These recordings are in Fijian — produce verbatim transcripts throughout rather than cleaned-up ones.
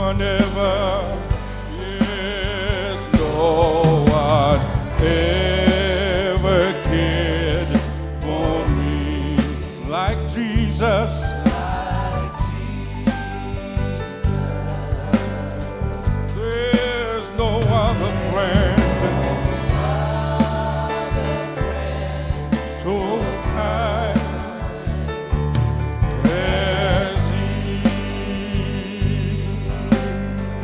Never, yes, no one ever cared for me like Jesus. There's no other friend so kind as he.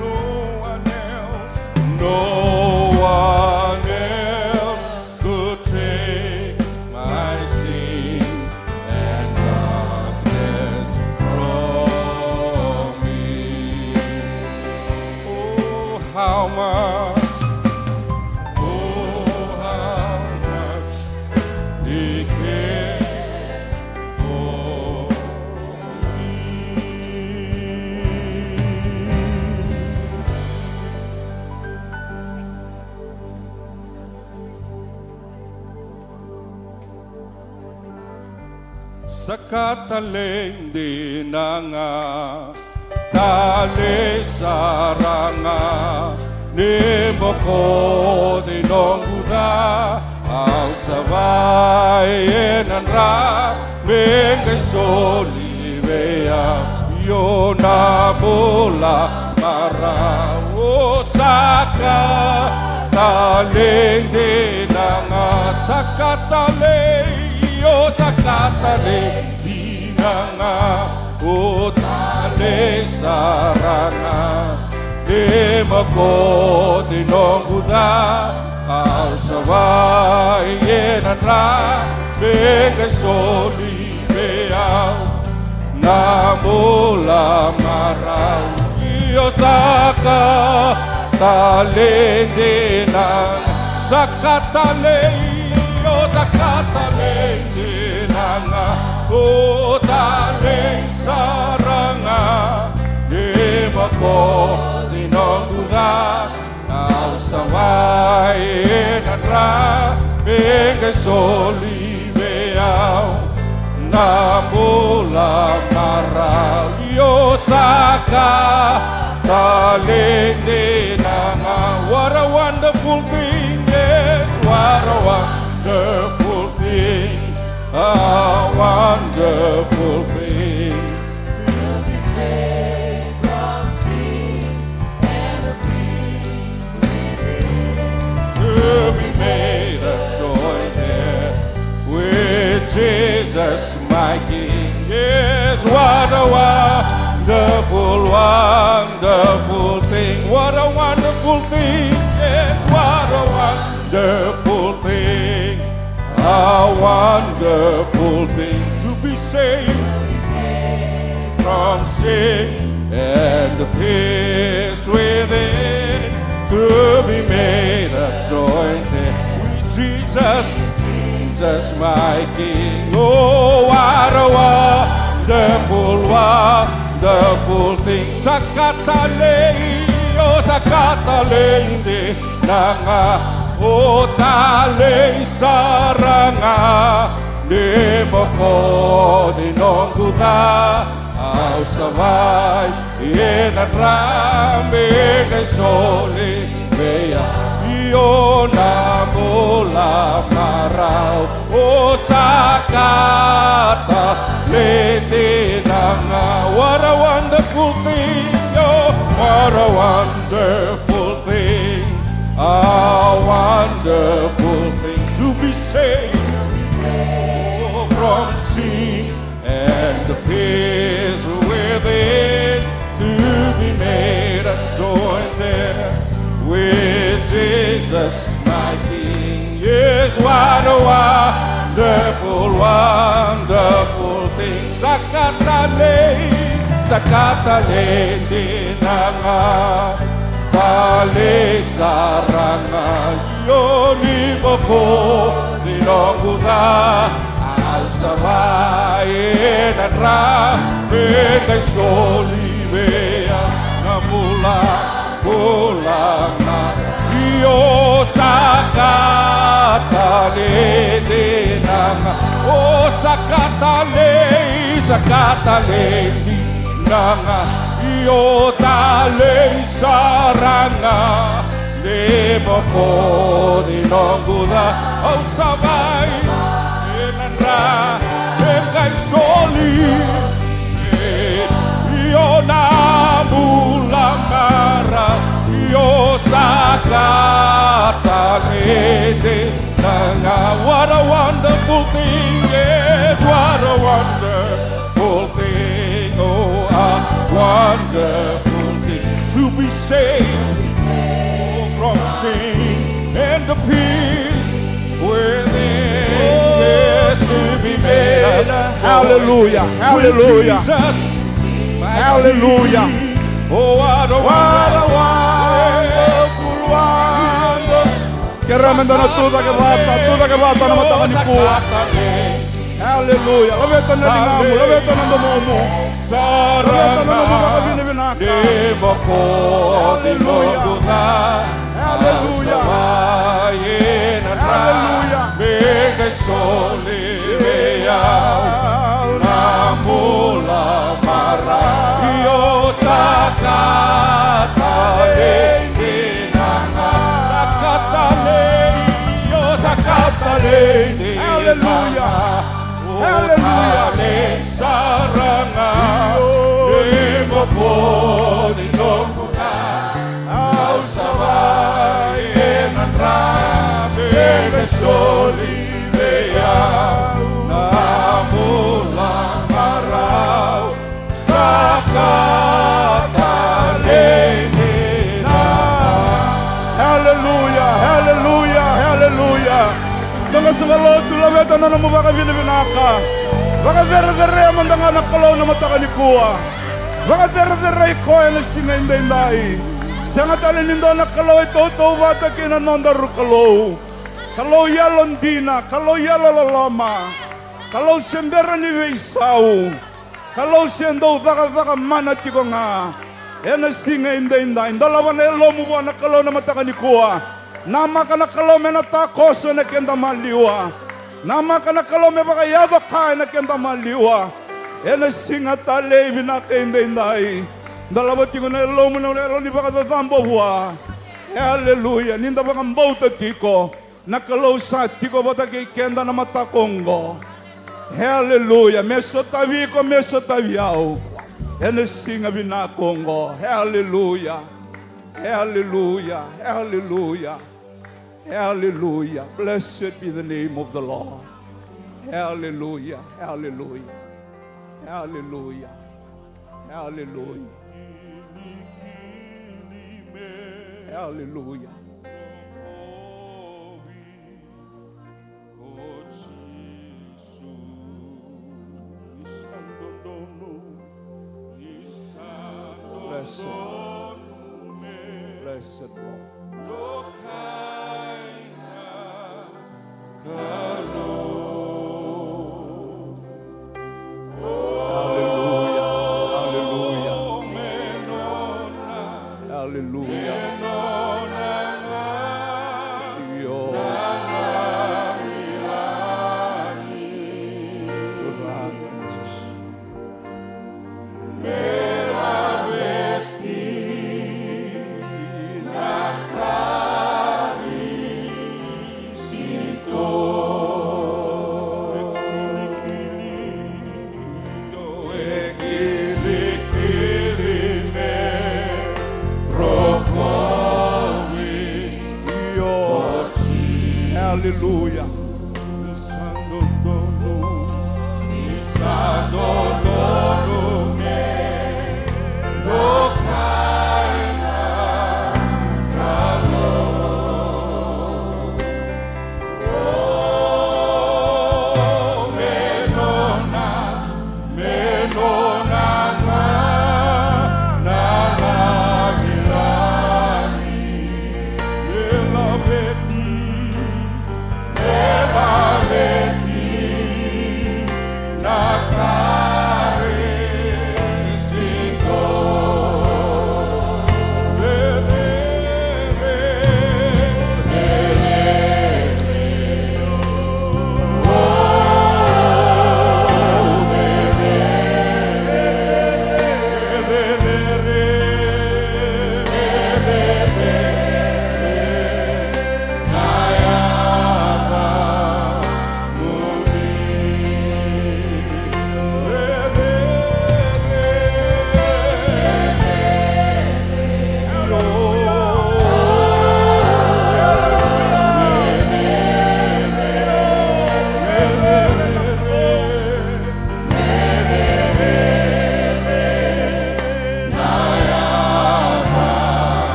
No one else, no one else could take my sins and darkness from me. Oh, how much, oh, how much he cared for me. Sa ka talei dina ga, talei sara ga, ni bokoci noqu ca. Au sa vakayadrati me qai soli vei au, io na bula marau. O sa ka talei dina ga, sa ka talei, o sa ka talei dina ga, o talei sara ga, ni bokoci noqu ca. Au sa vakayadrati me qai soli vei au na bula marau. Io sa ka talei dina, sa ka talei, io sa ka talei dina ga, o talei sara ga, ni bokoci noqu ca. Au sa vakayadrati me qai soli vei au na bula marau. Io sa ka talei dina ga. What a wonderful thing, yes, what a wonderful thing, a wonderful thing. To be saved from sin and the peace within. To be made a joint heir with Jesus my King. Yes, what a wonderful, wonderful thing. What a wonderful thing. Yes, what a wonderful thing. A wonderful thing to be saved from sin and the peace within, to be made a joint heir with Jesus, Jesus my King. Oh, what a wonderful, wonderful thing. Sa ka talei, oh, sa ka talei dina ga, o talei sara ga, ni bokoci noqu ca. Au sa vakayadrati me qai soli vei au, io na bula marau. O sa ka talei dina ga. What a wonderful thing, oh, what a wonderful thing, a wonderful thing to be saved, oh, from sin and the peace within, to be made a joint heir with Jesus my King. Yes, what a wonderful, wonderful thing. Sa ka talei, sa ka talei dina ga, talei sara ga, io ni bokoci noqu ca. Au sa vakayadrati me qai soli vei au na bula, bula marau. Io sa ka talei dina ga, o sa ka talei, sa ka talei dina ga, Io, talei sara ga, me bokoci noqu ca. Au sa vaka ena dra, me qai soli. Io, na bula marau, io, sa kata lede. What a wonderful thing, yes, what a wonderful thing, oh, a wonderful thing to be saved, oh, from sin and the peace within, yes, to be made. Hallelujah, hallelujah. Jesus. Hallelujah. Oh, what a, what a wonderful, wonderful. Kerea meda na tucake vata, tucake vata na mataka nikua. Hallelujah. Laveta na ligamu, laveta na domomu. Laveta na nomu vakavinavinaka. Hallelujah. Hallelujah. Hallelujah. Vei au na bula marau. Io, sa kata lei dina ga. Sa kata lei, io, sa kata lei dina ga. Hallelujah. Hallelujah. Sara ga. Io, ni bokoci noqu ca. Au sa vaka ena dra, me qai soli vei au na bula marau. Sa kata lei dina. Hallelujah, hallelujah, hallelujah. Soqosoqo lotu, laveta na nomu vakavinavinaka. Vakacerecerei mada ga na Kalou na mataka nikua. Vakacerecerei koya na siga edaidai. Sega tale ni dua na kalou e tautauvata kei na nodaru Kalou. Kalou yalodina, Kalou yalololoma, Kalou se bera ni veisau, Kalou se dau cakacaka mana tiko ga. Ena siga edaidai, dolava na yalomu vua na Kalou na mataka nikua. Namaka na Kalou me na takoso ena keda maliwa. Namaka na Kalou me vakayaco ka ena keda maliwa. Ena siga talei vinaka edaidai, dolava tiko na yalomu, na yalo ni vakacacabo vua. Haleluya. Ni da vakabauta tiko, na Kalou sa tiko vata kei keda na mataka oqo. Haleluya. Me sotavi iko, me sotavi au ena siga vinaka oqo. Haleluya. Haleluya. Haleluya. Haleluya. Blessed be the name of the Lord. Haleluya. Haleluya. Haleluya. Haleluya. Haleluya. Blessed. Blessed Lord. Hallelujah, hallelujah, hallelujah. Io. Io. Hallelujah.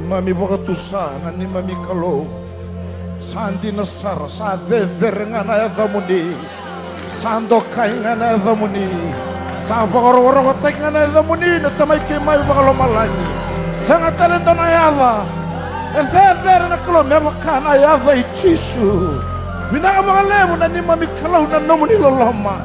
Neimami vakatusa na neimami Kalou. Sa dina sara, sa cecere ga na yacamuni. Sa dokai ga na yacamuni. Sa vakarokorokotaki ga na yacamuni na Tamai keimami vakalomalagi. Sega tale e dua na yaca e cecere na Kalou me vaka na yaca i Jisu. Vinaka vakalevu na neimami Kalou na nomuni loloma.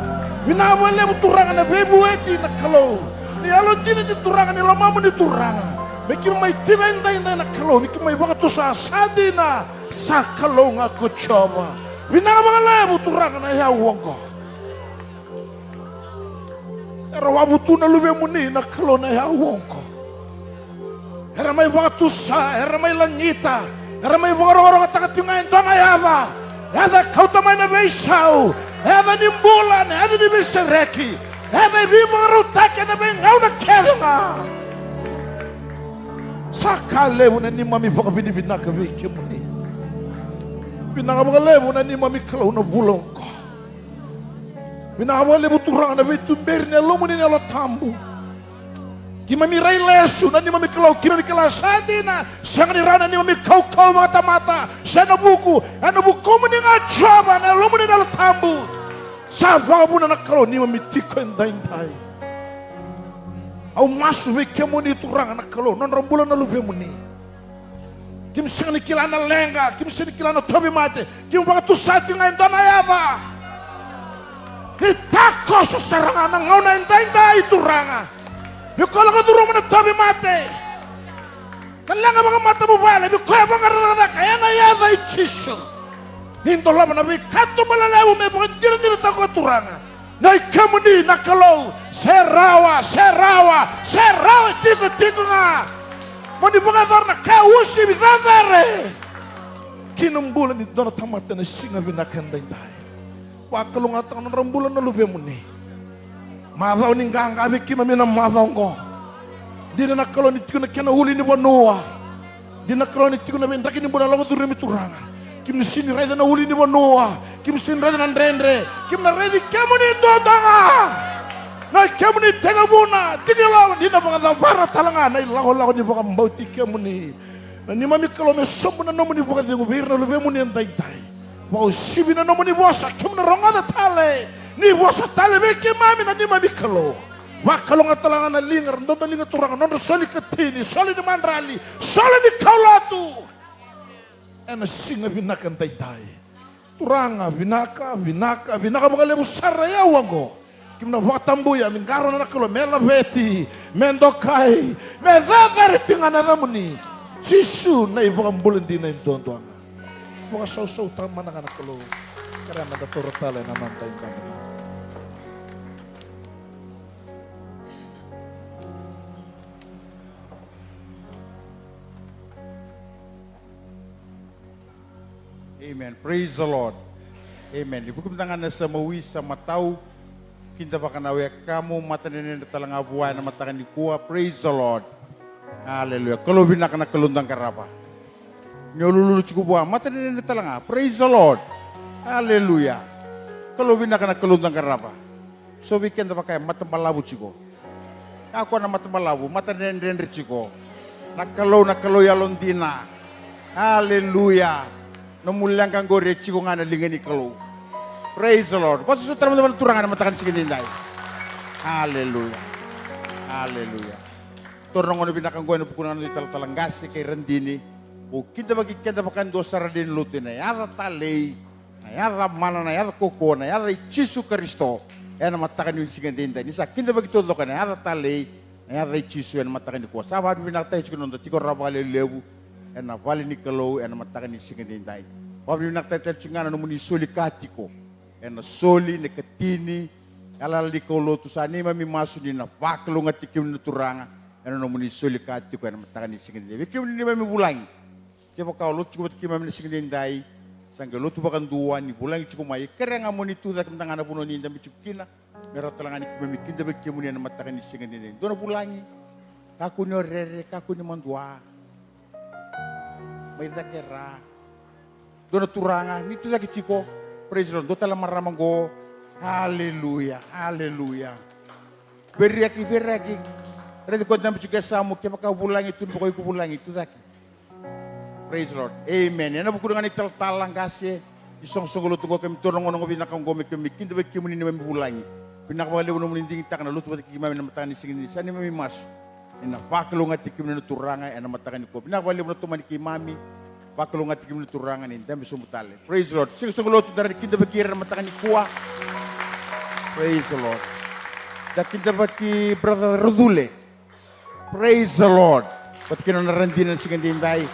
Vinaka vakalevu Turaga na veivueti na Kalou. Ni yalodina ni Turaga, ni lomamuni Turaga. Me keimami tiko edaidai na Kalou, ni keimami vakatusa sa dina, sa Kalou ga ko Jiova. Vinaka vakalevu Turaga na yau oqo. Era wavu tu na luvemuni na Kalou na yau oqo. Era mai vakatusa, era mai lagita, era mai vakarokorokotaka tiko ga e dua na yaca. Yaca e kauta mai na veisau, yaca ni bula, na yaca ni veisereki, yaca e veivakarautaki ena veigauna kece ga. Sa ka levu na neimami vakavinavinaka vei kemuni. Vinaka vakalevu na neimami Kalou na vula oqo. Vinaka vakalevu Turaga na veituberi ni Yalomuni na Yalo Tabu. Keimami rai lesu na neimami Kalou, keimami kila sa dina, sega ni rawa na neimami kaukauwa vakatamata se na vuku, ena vukumuni ga Jiova na Yalomuni na Yalo Tabu. Sa vakavuna na Kalou neimami tiko edaidai. Au masu vei kemuni Turaga na Kalou, nodra bula na luvemuni. Keimami sega ni kila na leqa, keimami sega ni kila na tauvimate, keimami vakatusa tiko ga e dua na yaca. Ni takoso sara ga na gauna edaidai Turaga. Vei koya lako curuma na tauvimate, na leqa vakamatavuvale, vei koya vaqara cakacaka, ena yaca i Jisu. Ni dolava na veikatuba lelevu me vakadinadinataka Turaga. Na i kemuni na Kalou, se rawa, se rawa, se rawa e tikotiko ga. Mo ni vakayacora na ka e uasivi cecere ki na bula ni dua na tamata ena siga vinaka edaidai. Vakalougatataka nodra bula na luvemuni. Macawa ni qaqa vei keimami na macawa oqo. Dina na Kalou ni tiko na kena ulunivanua. Dina na Kalou ni tiko na veidraki ni bula na lako curumi Turaga. Keimami sega ni raica na ulunivanua. Keimami sega ni raica na dredre. Keimami na raici kemuni duadua ga. Na i kemuni tekivuna, tiko i loma, ni na vakacavara tale ga na i lakolako ni vakabauti kemuni. Na neimami Kalou me sobu na nomuni vakacegu vei ira na luvemuni edaidai. Vakauasivi na nomuni vosa, keimami na rogoca tale. Ni vosa tale vei keimami na neimami Kalou. Vakalougatataka na liga, ra dodoliga Turaga, nodra soli katini, soli ni madrali, soli ni kaulotu. Ena siga vinaka edaidai. Turaga, vinaka, vinaka, vinaka vakalevu sara e au oqo. Keimami na vakatabuya, me qarauna na Kalou, me laveti, me dokai, me cecere tiko ga na yacamuni. Jisu na i vakabula dina e duadua ga. Vakasausautaka mada ga na Kalou. Kerea meda taura tale na noda idabedabe. Amen. Praise the Lord. Amen. Ni vuki mada ga na sa mawi, sa matau. Kidavaka na wekamu, mata dredredre tale ga vua ena mataka nikua. Praise the Lord. Aleluya. Kalou vinaka na Kalou da qarava. Ni o lululu tiko vua, mata dredredre tale ga. Praise the Lord. Aleluya. Kalou vinaka na Kalou da qarava. So vei keda vaka e matabalavu tiko. Kakua na matabalavu, mata dredredre tiko. Na Kalou, na Kalou yalodina. Aleluya. Nomu leqa qori e tiko ga na liga ni Kalou. Praise the Lord. Vakasoso tale mada vua na Turaga ena mataka ni siga edaidai. Aleluya. Aleluya. Toro na gauna vinaka oqo ena vukuna noda italatala qase kei Radini. Au kidavaki keda vakadua sara ni lotu ena yaca talei. Na yaca mana, na yaca kaukaua, na yaca i Jisu Karisito. Ena mataka ni siga edaidai. Ni sa kidavaki taucoko ena yaca talei, na yaca i Jisu ena mataka nikua. Sa vakavinavinakataki tiko na noda tiko rawa vakalevulevu ena vale ni Kalou ena mataka ni siga edaidai. Vakavinavinakataki tale tiko ga na nomuni soli ka tiko. Ena soli, na ikatini, yalayala ni kaulotu, sa neimami masu ni na vakalougatataki kemuni na Turaga. Ena nomuni soli ka tiko ena mataka ni siga edaidai. Vei kemuni neimami vulagi. Kevaka o lotu tiko vata kei keimami na siga edaidai, sa qai lotu vakadua, ni vulagi tiko mai, kerea ga mo ni tucake mada ga na vanua ni dabe tiko kina, me rawa tale ga ni keimami kidavaki kemuni ena mataka ni siga edaidai. Dua na vulagi, kakua ni o rere, kakua ni madua, mai cake ra. Dua na turaga, ni tucake tiko, praise the Lord, dua tale na marama oqo, aleluya, aleluya. Vereki, vereki, raici koya dabe tiko e yasamu, kevaka vulagi tu, ni vaka o iko vulagi, tucake. Praise the Lord. Amen. Ena vuku ga ni talatala qase, isoqosoqo lotu qo, keimami toro na gauna qo vinaka qo me keimami kidavaki kemuni neimami vulagi. Vinaka vakalevu nomuni digitaka na lotu vata kei keimami ena mataka ni siga ni, sa neimami masu. Ena vakalougatataki kemuni na Turaga ena mataka nikua. Vinaka vakalevu na tomani keimami. Vakalougatataki kemuni na Turaga ni dabe sobu tale. Praise the Lord. Siga soqo lotu, da rawa ni kidavaki ira ena mataka nikua. Praise the Lord. Da kidavaki brother Racule. Praise the Lord. Vata kei na nona radini ena siga edaidai.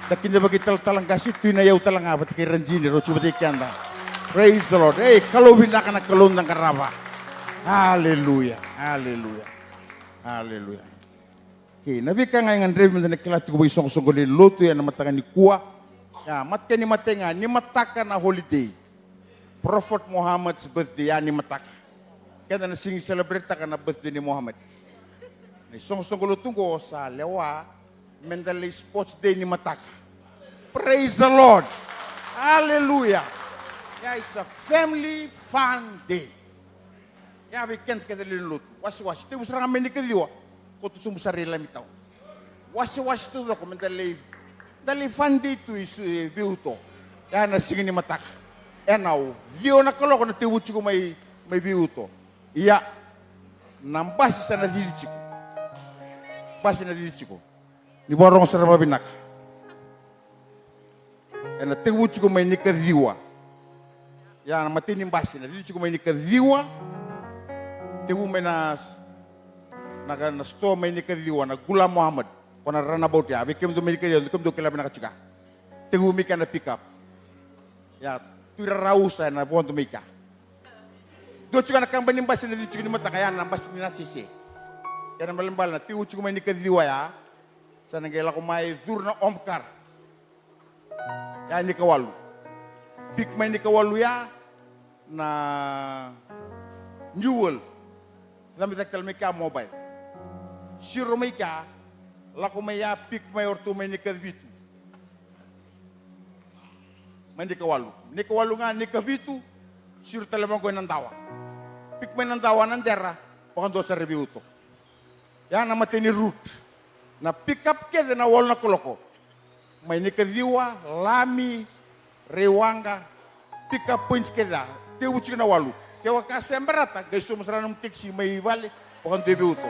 Da kidavaki talatala qase, Tui Nayau tale ga vata kei radini, rau tiko vata kei keda. Praise the Lord. Ei, Kalou vinaka na Kalou da qarava. Aleluya. Aleluya. Aleluya. Okay, na veika ga e gadrevi meda na kila tiko vakaisoqosoqo lewe ni lotu ena mataka nikua. Ia, mataka ni, mataka ga ni mataka na holiday. Prophet Muhammad's birthday, ia ni mataka. Keda na sega ni celebrate-taka na birthday nei Muhammad. Na isoqosoqo lotu qo sa lewa meda lai sports day ni mataka. Praise the Lord. Hallelujah. Ia, it's a family fun day. Ia vei keda kece lewe ni lotu, wasewase, tekivu sara ga mai na ikaciwa, koto sobu sara i Lami Town. Wasewase taucoko meda lai, da lai fun day tu i Su-, e Veiuto. Ia na siga ni mataka, ena ciwa na kaloko na tekivu tiko mai, mai Veiuto. Ia, na basi sa na cici tiko. Basi na cici tiko. Ni vakarorogo sara vakavinaka. Ena tekivu tiko mai na ikaciwa. Ia na imatai ni basi na cici tiko mai na ikaciwa. Tekivu mai na, na, na sitoa mai na ikaciwa, na Ghulam Muhammad. Ko na runabout ya, vei kemudou mai na ikaciwa, kemudou kila vinaka tiko ya. Tekivu mai kea na pick up. Ia, tu i rarausa ena vodo mai kea. Dua tiko na kabani basi na cici tiko ni mataka, ia na basi ni Nasese. Kena ibalebale na tekivu tiko mai na ikaciwa ya. Sa na qai lako mai curu na Omcar. Ia ni ikawalu. Pick mai ni ikawalu ia na New World. Cabe cake tale mai kea Mobile. Siro mai kea, lako mai ia, pick mai o ratou mai ni ikavitu. Mai ni ikawalu. Ni ikawalu ga, ni ikavitu, siro tale mai qo i Nadawa. Pick mai Nadawa, Nadera, vakadua sara i Veiuto. Ia na imatai ni route. Na pick up kece na walu na kaloko. Mai na ikaciwa, Lami, Raiwaqa, pick up points kece ya. Tekivu tiko na walu. Kevaka se berata, qai sauma sara nomu taxi mai vale, vakadua i Veiuto.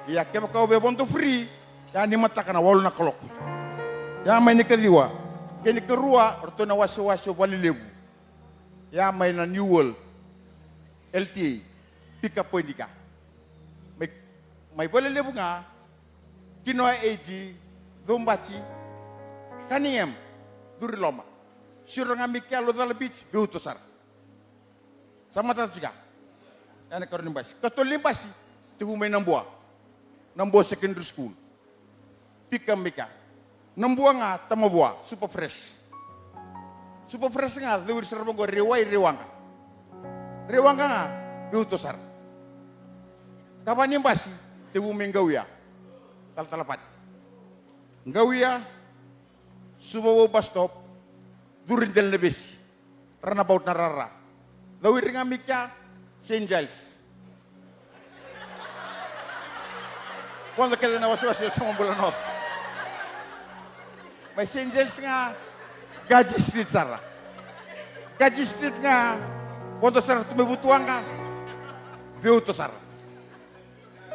Ia kevaka o via vodo free, ia ni mataka na walu na kaloko. Ia mai na ikaciwa. Kena ikarua, ratou na wasewase o Valelevu. Ia mai na New World, L T A, pick up point i kea. Mai, mai Valelevu ga, Kinoa A G, Cubati, Cunningham, curu i loma. Siro ga mai kea Laucala Beach, Veiuto sara. Sa matata tiko ya. Ia na ikarua ni basi. Ikatolu ni basi, tekivu mai Nabua. Nabua Secondary School. Pick up mai kea. Nabua ga, Tamavua, Super Fresh. Super Fresh ga, curu sara vaqo, Raiwai, Raiwaqa. Raiwaqa ga, Veiuto sara. Ikava ni basi, tekivu mai Qauia. Talatala Pati. Qauia, Suvavou bus stop, curu i Delainavesi. Runabout na rara. Cau ira ga mai kea, Saint Giles. Vodo kece na wasewase o Somabula North. Mai Saint Giles ga, Gadget Street sara. Gadget Street ga, vodo sara tu mai Votuaqa, Veiuto sara.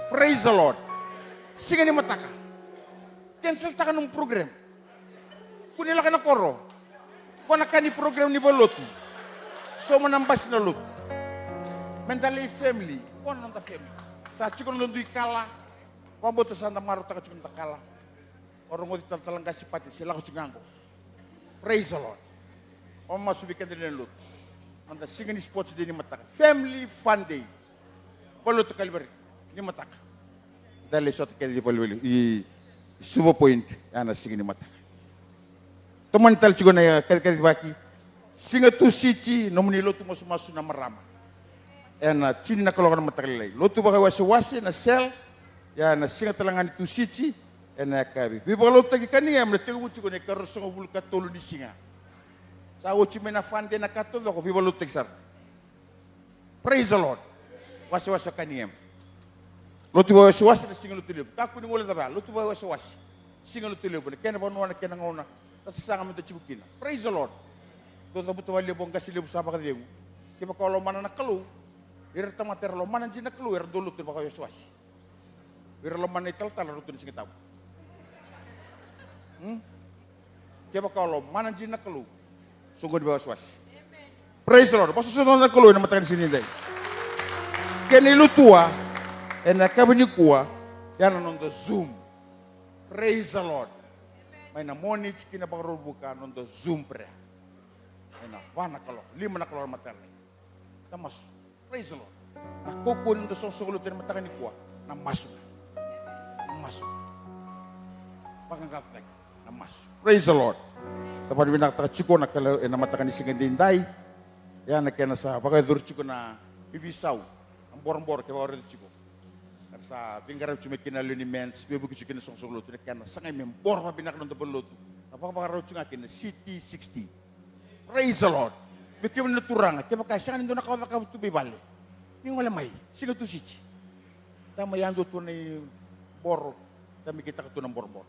Praise the Lord. Siga ni mataka. Cancel-taka nomu program. Kua ni lako ina koro. Qo na ka ni program ni valotu. Sauma na basi na lotu. Meda lai family. Qo na noda family. Sa tiko na noda dui kala. Vakabauta sa da marautaka tiko na noda kala. O rogoci talatala qase Pati se lako tiko ga qo. Praise the Lord. O masu vei keda na lewe ni lotu. Noda siga ni sports day ni mataka. Family fun day. Valotu Kalivari ni mataka. Da lai sota kece i valivali i Suva Point, ya na siga ni mataka. Tomani tale tiko na kacikacivaki. Siga Tusiti, nomuni lotu masumasu na marama. Ena tini na kaloko na mataka lailai. Lotu vakawasewase na cell, ya na siga tale ga ni Tusiti, ena yakavi. Veivakalotutaki Cunningham na tekivu tiko na ikaruasagavulu ka tolu ni siga. Sa oti mai na fun day na ka taucoko, veivakalotutaki sara. Praise the Lord. Wasewase o Cunningham. Lotu vakawasewase na siga Lotulevu. Kakua ni guilecava ya, lotu vakawasewase. Siga Lotulevu, na kena vanua, na kena gauna. Ka sasaga me da tiko kina. Praise the Lord. Dou cavuta vakalevu o qase levu sa vakacegu. Kevaka o lomana na Kalou, ira tamata era lomana dina na Kalou, era dau lotu vakawasewase. Ira lomana na italatala, ra tu na Siga Tabu. Hmm? Kevaka o lomana dina na Kalou, soqoni vakawasewase. Praise the Lord. Vakasosomitaka na Kalou ena mataka ni siga nidai. Kena ilutua ena yakavi nikua, ya na noda Zoom. Praise the Lord. Mai na Moniti ki na Vakaraubuka, noda Zoom prayer. Ena va na kaloko, lima na kaloko na mataka lailai. Da masu. Praise the Lord. Na kaukaua ni noda soqosoqo lotu ena mataka nikua, na masu ga. Na masu ga. Vaqaqacotaki, na masu. Praise the Lord. Da vakavinavinakataka tiko na Kalou ena mataka ni siga edaidai. Ya na kena sa vakayacori tiko na veiveisau, na boroboro, kevaka o raica tiko. Era sa veiqaravi tiko mai kina na lewe ni men's, veivuke tiko kina na soqosoqo lotu, na kena sagai me boro vakavinaka na noda valenilotu. Na vakavakarau tiko ga kina na C T sixty. Praise the Lord. Vei kemuni na turaga, kevaka e sega ni dua na ka o cakava tu mai vale, ni gole mai, siga Tusiti. Da mai yadua tu na iboro, da mai kitaka tu na boroboro.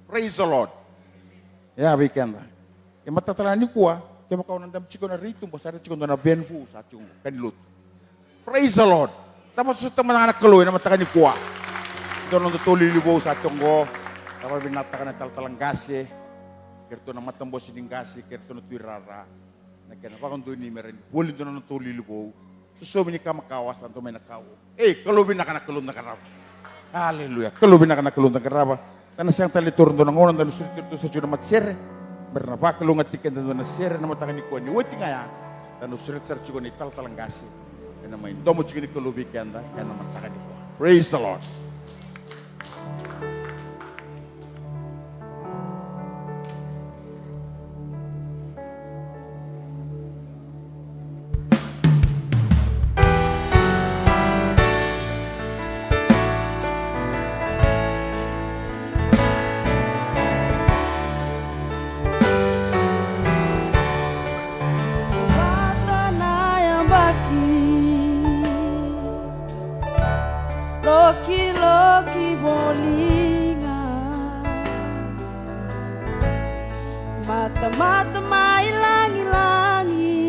Praise the Lord. Ya vei keda. E matata tale ga nikua, kevaka o na dabe tiko na rai tuba, sa raica tiko dua na van vou sa tiko qo, ka ni lotu. Praise the Lord. Da vakasosomitaka mada ga na Kalou ena mataka nikua. Dua na noda tolili vou sa tiko qo. Da vakavinavinakataka na talatala qase, kei iratou na matabose ni qase, kei iratou na tuirara. Na kena vakadonui me ra ni voli dua na nona tolili vou. Sosomi ni ka makawa sa dau mai na kau. Ei, Kalou vinaka na Kalou da qarava. Aleluya. Kalou vinaka na Kalou da qarava. Da na sega tale ni taura dua na gauna, da na sureti iratou sara tiko na matasere. Me ra na vakalougatataki keda dua na sere na mataka nikua, ni oti ga ya, da na sureta sara tiko na italatala qase. Ena mai domo tiko ni Kalou vei keda ena mataka nikua. Praise the Lord. Vata na yabaki, lokiloki voli ga, matamata mai lagilagi,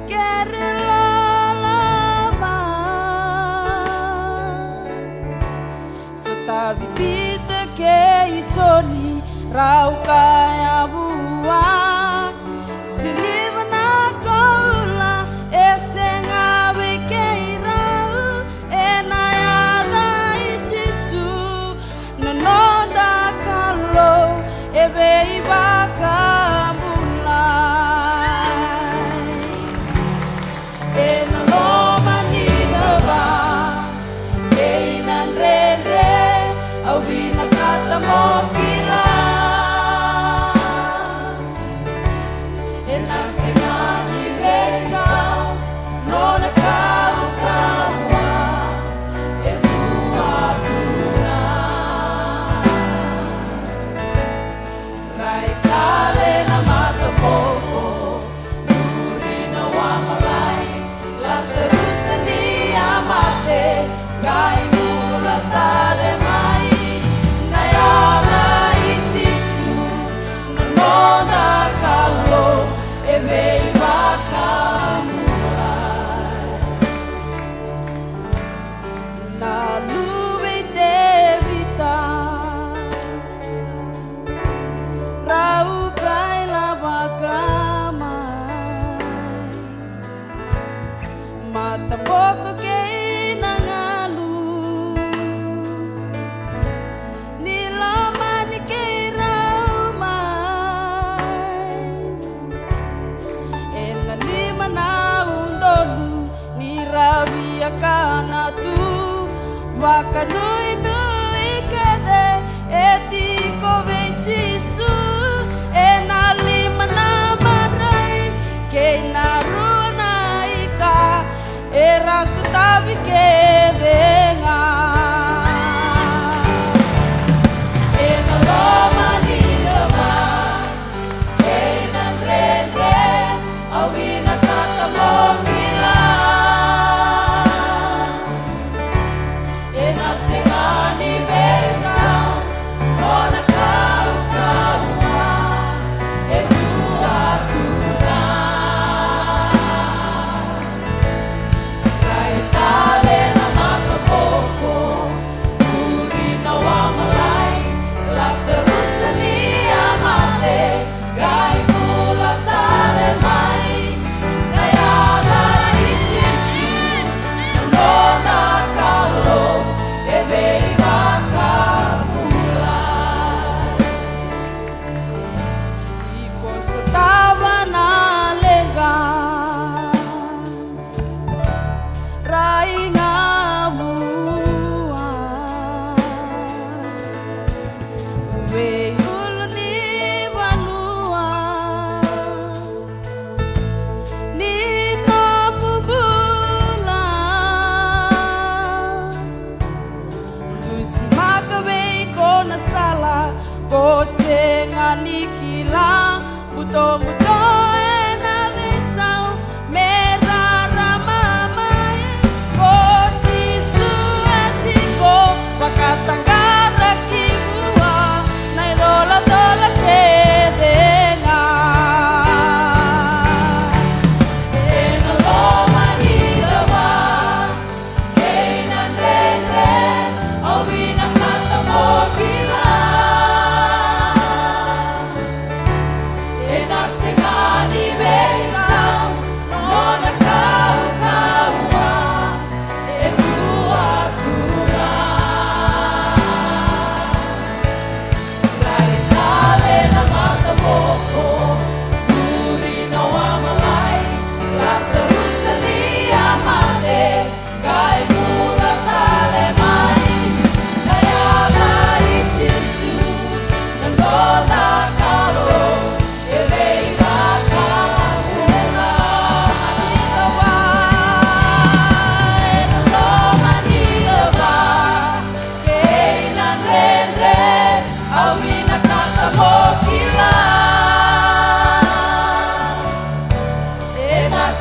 kere loloma. Sotavi Pita kei Joni, rau kaya vua, siliva na koula e sega vei keirau, ena yaca i Jisu na noda Kalou e veivakabulai. Ena loma ni cava kei na dredre, au vinakata mo kila. Ena sega ni veisau nona kaukauwa, e dua tu ga. Rai tale na mataboko, muri na wamalai, Lasarusa ni a mate, qai bula tale mai. Na yaca i Jisu na noda Kalou e veivakabulai. Na luve i Tevita, rau qai lavaka mai, mataboko kei na galu, ni lomani keirau mai. Ena lima na udolu ni ra viakana tu, vakanuinui kece e tiko vei Jisu. Ena lima na madrai kei na rua na ika, era sotavi kece ga. Ena loma ni cava kei na dredre, au vinakata mo kila. Ena sega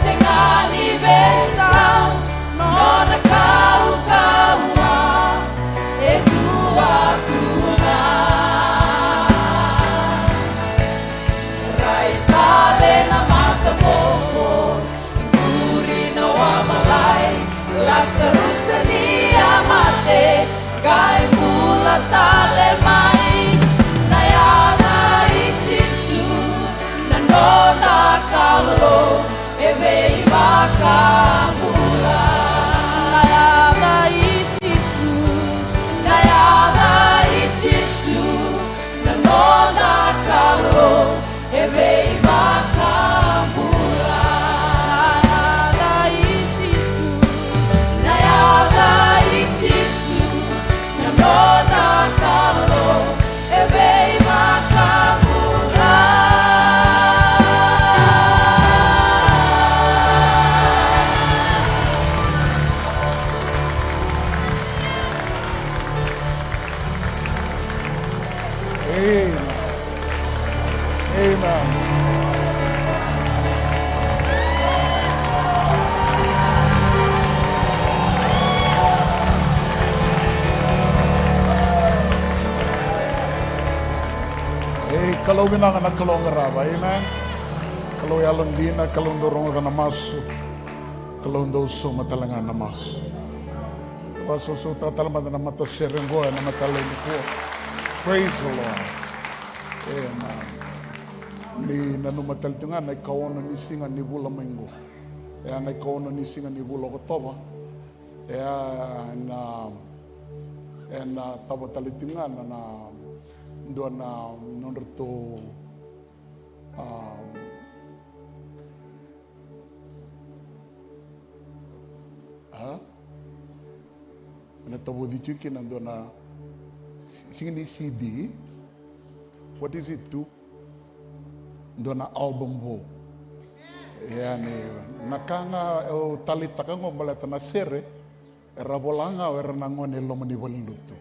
Sega ni veisau nona kaukauwa, e dua tu ga. Rai tale na mataboko, quri na wamalai, Lasarusa ni a mate, qai bula tale mai. Na yaca i Jisu, na noda Kalou, e veivakabula. Na yaca i Jisu, na yaca i Jisu, na noda Kalou, e veivakabula. Na yaca i Jisu, na yaca i Jisu, na noda Kalou, e veivakabula. Amen. Amen. Ei, Kalou vinaka na Kalou qarava. Amen. Kalou yalodina, Kalou dau rogoca na masu. Kalou dau sauma tale ga na masu. Vakasausautaka tale mada na matasere oqo ena mataka nikua. Praise the Lord. Amen. Ni nanuma tale tu ga na ikaono ni siga ni vula mai qo. E a na ikaono ni siga ni vula Okotova. E a na, e na tava tale tu ga na, na dua na nodratou, a, a? Na tavoci tiko kina dua na si-, sega ni C D. What is it tu? Dua na album vou. Ia ni na ka ga au taleitaka oqo baleta na sere era vola ga o ira na gone e loma ni valenilotu.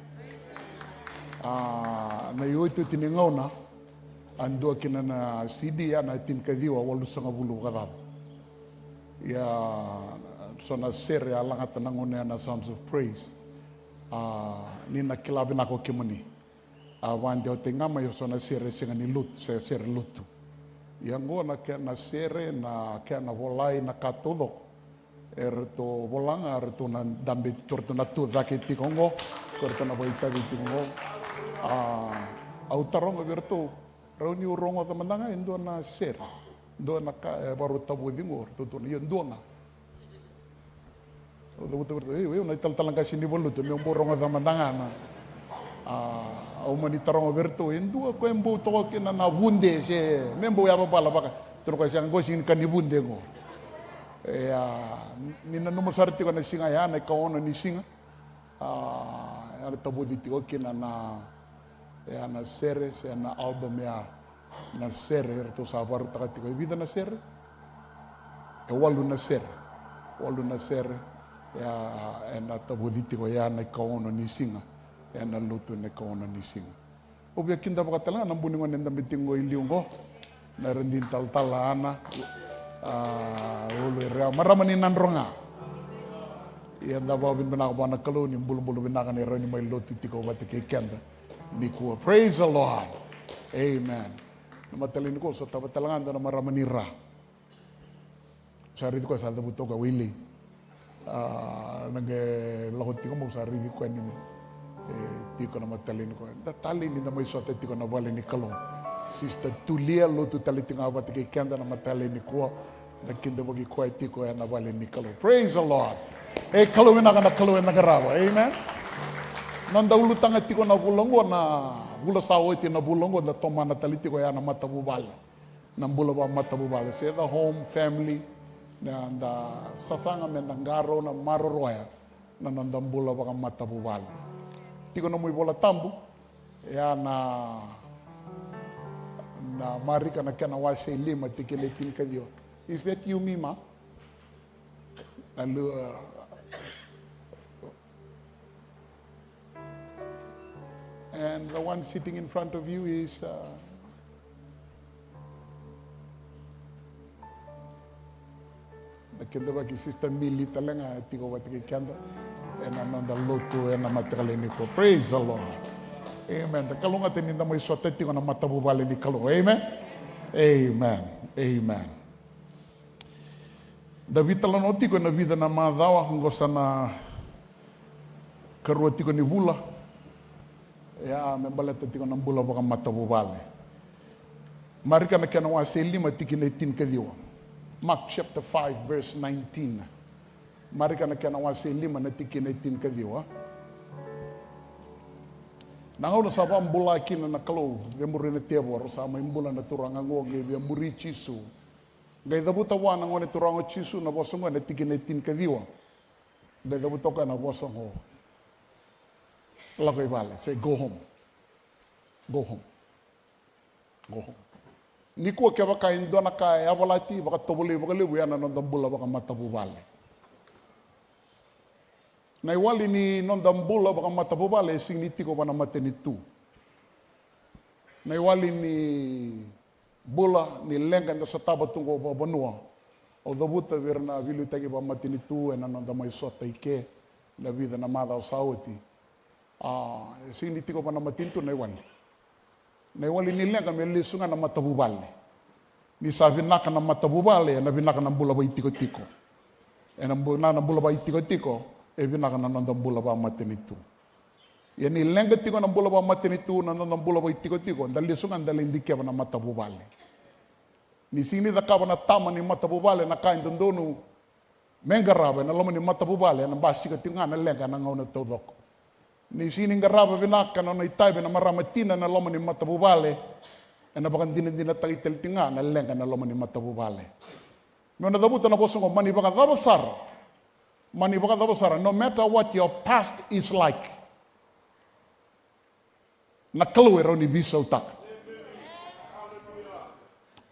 A, na iotioti ni gauna a dua kina na C D, a na tinikaciwa walusagavulu vakacaca. Ia so na sere a lagata na gauna ya na Sounds of Praise. A, ni na kila vinaka o kemuni. A vakadewataki ga mai so na sere sega ni lotu, se sere lotu. Ia oqo na kena sere, na kena volai, na ka taucoko. Eratou vola ga, eratou na dabe tiko, eratou na tu cake tiko oqo, ko eratou na vakaitavi tiko oqo. A, au taroga vei iratou, rawa niu rogoca mada ga e dua na sere, dua na ka e varau tavoci oqo, ratou tukuna, io, dua ga. Au cavuta vei iratou, ei, au na italatala qase ni valenilotu, meu bau rogoca mada ga na. A, au mani taroga vei iratou, e dua ko e bau toka kina na vude, se me bau yavavala vaka, tukuna o koya, sega, qo sega ni ka ni vude qo. E, a, ni nanuma sara tiko na siga ya, na ikaono ni siga. A, ya na tavoci tiko kina na, ya na sere, se na album ya, na sere, eratou sa varautaka tiko. E vica na sere? E walu na sere. Walu na sere, ya, ena tavoci tiko, ya na ikaono ni siga. Ya na lotu na ikaono ni siga. Au via kidavaka tale ga na buni gone dabe tiko qo i liu qo. Na radini talatala Ana, a, ulu ira, marama ni Nadroga. Ia da vakavinavinaka vua na Kalou ni bulabula vinaka ni rawa ni mai lotu tiko vata kei keda nikua. Praise the Lord. Amen. Na mataka nikua au sotava tale ga dua na marama ni Ra. Sa raici koya sa cavuta o koya Wailei. A, na qai lako tiko mai au sa raici koya ni, e, tiko na mataka nikua. Da talei ni da mai sota tiko na vale ni Kalou. Sister Tulia, lotu tale tiko ga vata kei keda na mataka nikua. Da kidavaki koya tiko ena vale ni Kalou. Praise the Lord. E Kalou vinaka na Kalou eda qarava. Amen. Noda ulutaga tiko na vula oqo, na vula sa oti na vula oqo, da tomana tale tiko ya na matavuvale. Na bula vakamatavuvale, se the home, family, na da sasaga me da qarauna, maroroya na noda bula vakamatavuvale. Tiko nomu iVola Tabu, ya na, na Marika na kena wase e lima, tikina e tinikaciwa. Is that you, Mima? Na lu-, And the one sitting in front of you is, uh, Keda vaki Sister Mili tale ga e tiko vata kei keda ena noda lotu ena mataka lailai nikua. Praise the Lord. Amen. Da kalougata ni da mai sota tiko na matavuvale ni Kalou. Amen. Amen. Amen. Da veitalanoa tiko ena vica na macawa, oqo sa na karua tiko ni vula. Ia, me baleta tiko na bula vakamatavuvale. Marika na kena wase e lima, tikina e tinikaciwa. Mark chapter five, verse nineteen. Marika na kena wase e lima, na tikina e tinikaciwa. Na gauna sa vakabula kina na Kalou vei muri na tevoro, sa mai bula na turaga oqo, qai via muri Jisu. Qai cavuta vua na gone turaga o Jisu na vosa oqo ena tikina e tinikaciwa. Qai cavuta o koya na vosa oqo: "Lako i vale." Say, "Go home. Go home. Go home." Nikua kevaka e dua na ka e yavalati vakatovolei vakalevu, ya na noda bula vakamatavuvale. Na iwali ni noda bula vakamatavuvale e sega ni tiko vua na matanitu. Na iwali ni bula ni leqa eda sotava tu oqo vakavanua. Au cavuta vei ira na veiliutaki vakamatanitu ena noda mai sota i ke na vica na macawa sa oti. A, e sega ni tiko vua na matanitu na iwali. Na iwali ni leqa me lesu ga na matavuvale. Ni sa vinaka na matavuvale, ena vinaka na bula vakaitikotiko. Ena bu-, na, na bula vakaitikotiko, e vinaka na noda bula vakamatanitu. Ia ni leqa tiko na bula vakamatanitu, na noda bula vakaitikotiko, da lesu ga da lai dikeva na matavuvale. Ni sega ni cakava na tama ni matavuvale na ka e dodonu me qarava ena loma ni matavuvale, ena basika tiko ga na leqa ena gauna taucoko. Ni sega ni qarava vinaka na nona itavi na marama tina ena loma ni matavuvale, ena vakadinadinataki tale tiko ga na leqa ena loma ni matavuvale. Meu na cavuta na vosa oqo, mani vakacava sara, mani vakacava sara, no matter what your past is like, na Kalou e rawa ni veisautaka.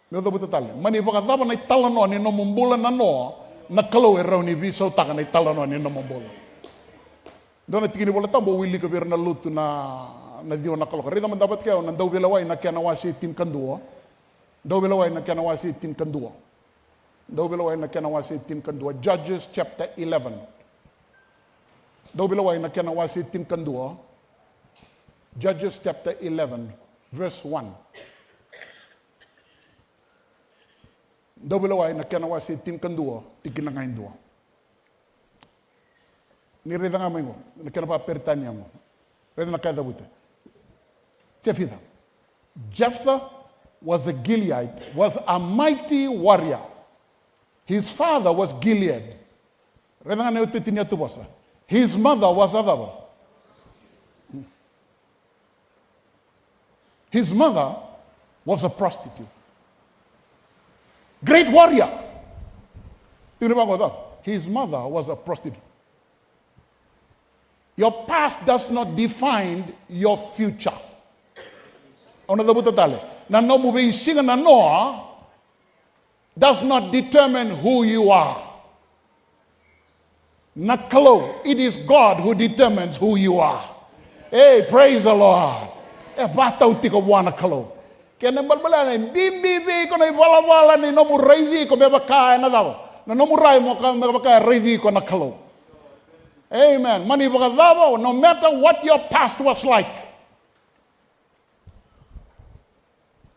Meu cavuta tale, mani vakacava na italanoa ni nomu bula nanoa, na Kalou e rawa ni veisautaka na italanoa ni nomu bula. Dua na tiki ni Vola Tabu au wilika vei ira na lotu na, na ciwa na kaloko. Raica mada vata kei au na Dauveilewai na kena wase e tinikadua. Dauveilewai na kena wase e tinikadua. Dauveilewai na kena wase e tinikadua. Judges chapter eleven. Dauveilewai na kena wase e tinikadua. Judges chapter eleven, verse one. Dauveilewai na kena wase e tinikadua, tikina ga e dua. Ni raica ga mai qo, na kena vakaperitania qo. Raica na ka e cavuta. Jefitha. Jephthah was a Gilead, was a mighty warrior. His father was Gilead. Raica ga na iotioti ni yatuvosa. His mother was a cava? His mother was a prostitute. Great warrior. Tiko ni vaqo, his mother was a prostitute. Your past does not define your future. Au na cavuta tale. Na nomu veisiga nanoa does not determine who you are. Na Kalou, it is God who determines who you are. Hey, praise the Lord. E vakatau tiko vua na Kalou. Kena ibalebale ya na bibi vei iko na ivalavala ni nomu raici iko me vaka e na cava? Na nomu rai mo ka me vaka e raici iko na Kalou. Amen. Mani vakacava, no matter what your past was like.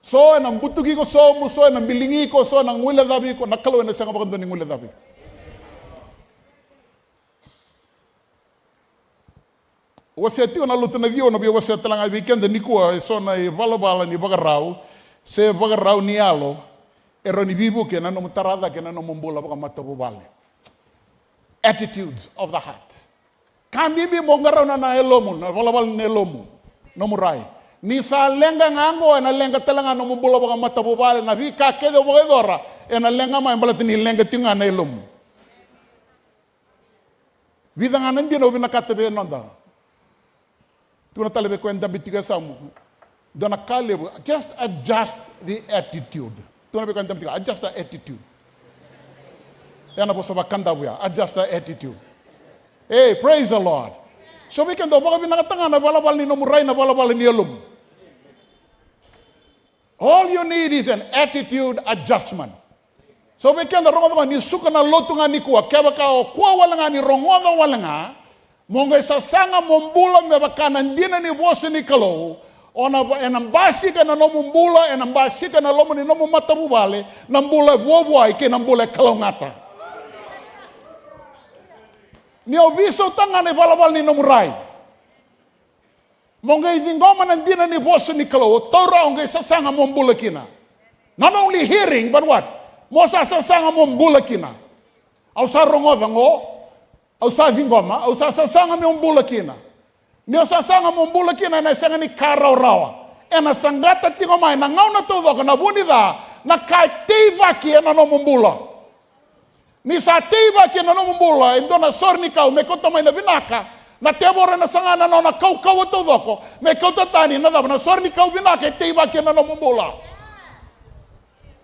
So ena butuki iko sobu, so ena biligi iko, so ena guilecavi iko, na Kalou ena sega vakadua ni guilecavi iko. Wasea tiko na lotu na ciwa, na via wasea tale ga vei keda nikua, e so na ivalavala ni vakarau se vakarau ni yalo e rawa ni veivuke ena nomu tara cake na nomu bula vakamatavuvale. Attitudes of the heart. Ka bibi mo qarauna na yalomu, na valavala ni yalomu, nomu rai. Ni sa leqa ga oqo, ena leqa tale ga nomu bula vakamatavuvale, na veika kece o vakayacora ena leqa mai baleta ni leqa tiko ga na yalomu. Vica ga na dina au vinakata vei noda. Tukuna tale vei koya e dabe tiko e yasamu. Dua na ka levu, just adjust the attitude. Tukuna vei koya e dabe tiko, adjust the attitude. Ya na vosa vaKadavu ya, adjust the attitude. Hey, praise the Lord. So vei keda, vakavinakata ga na valavala ni nomu rai, na valavala ni yalomu. All you need is an attitude adjustment. So vei keda rogoca ga ni suka na lotu ga nikua, kevaka o kua wale ga ni rogoca wale ga, mo qai sasaga mo bula me vaka na dina ni vosa ni Kalou, o na va-, ena basika na nomu bula, ena basika na loma ni nomu matavuvale, na bula e vuavuai kei na bula e kalougata. Ni o veisautaka ga na ivalavala ni nomu rai, mo qai ciqoma na dina ni vosa ni Kalou, o taura, o qai sasaga mo bula kina. Not only hearing, but what? Mo sa sasaga mo bula kina. Au sa rogoca qo, au sa ciqoma, au sa sasaga meu bula kina. Ni o sasaga mo bula kina, ena sega ni ka rawarawa. Ena saqata tiko mai na gauna taucoko na vu ni ca, na ka e teivaki ena nomu bula. Ni sa teivaki ena nomu bula e dua na sore ni kau me kauta mai na vinaka, na tevoro ena saga na nona kaukauwa taucoko me kauta tani na cava? Na sore ni kau vinaka e teivaki ena nomu bula.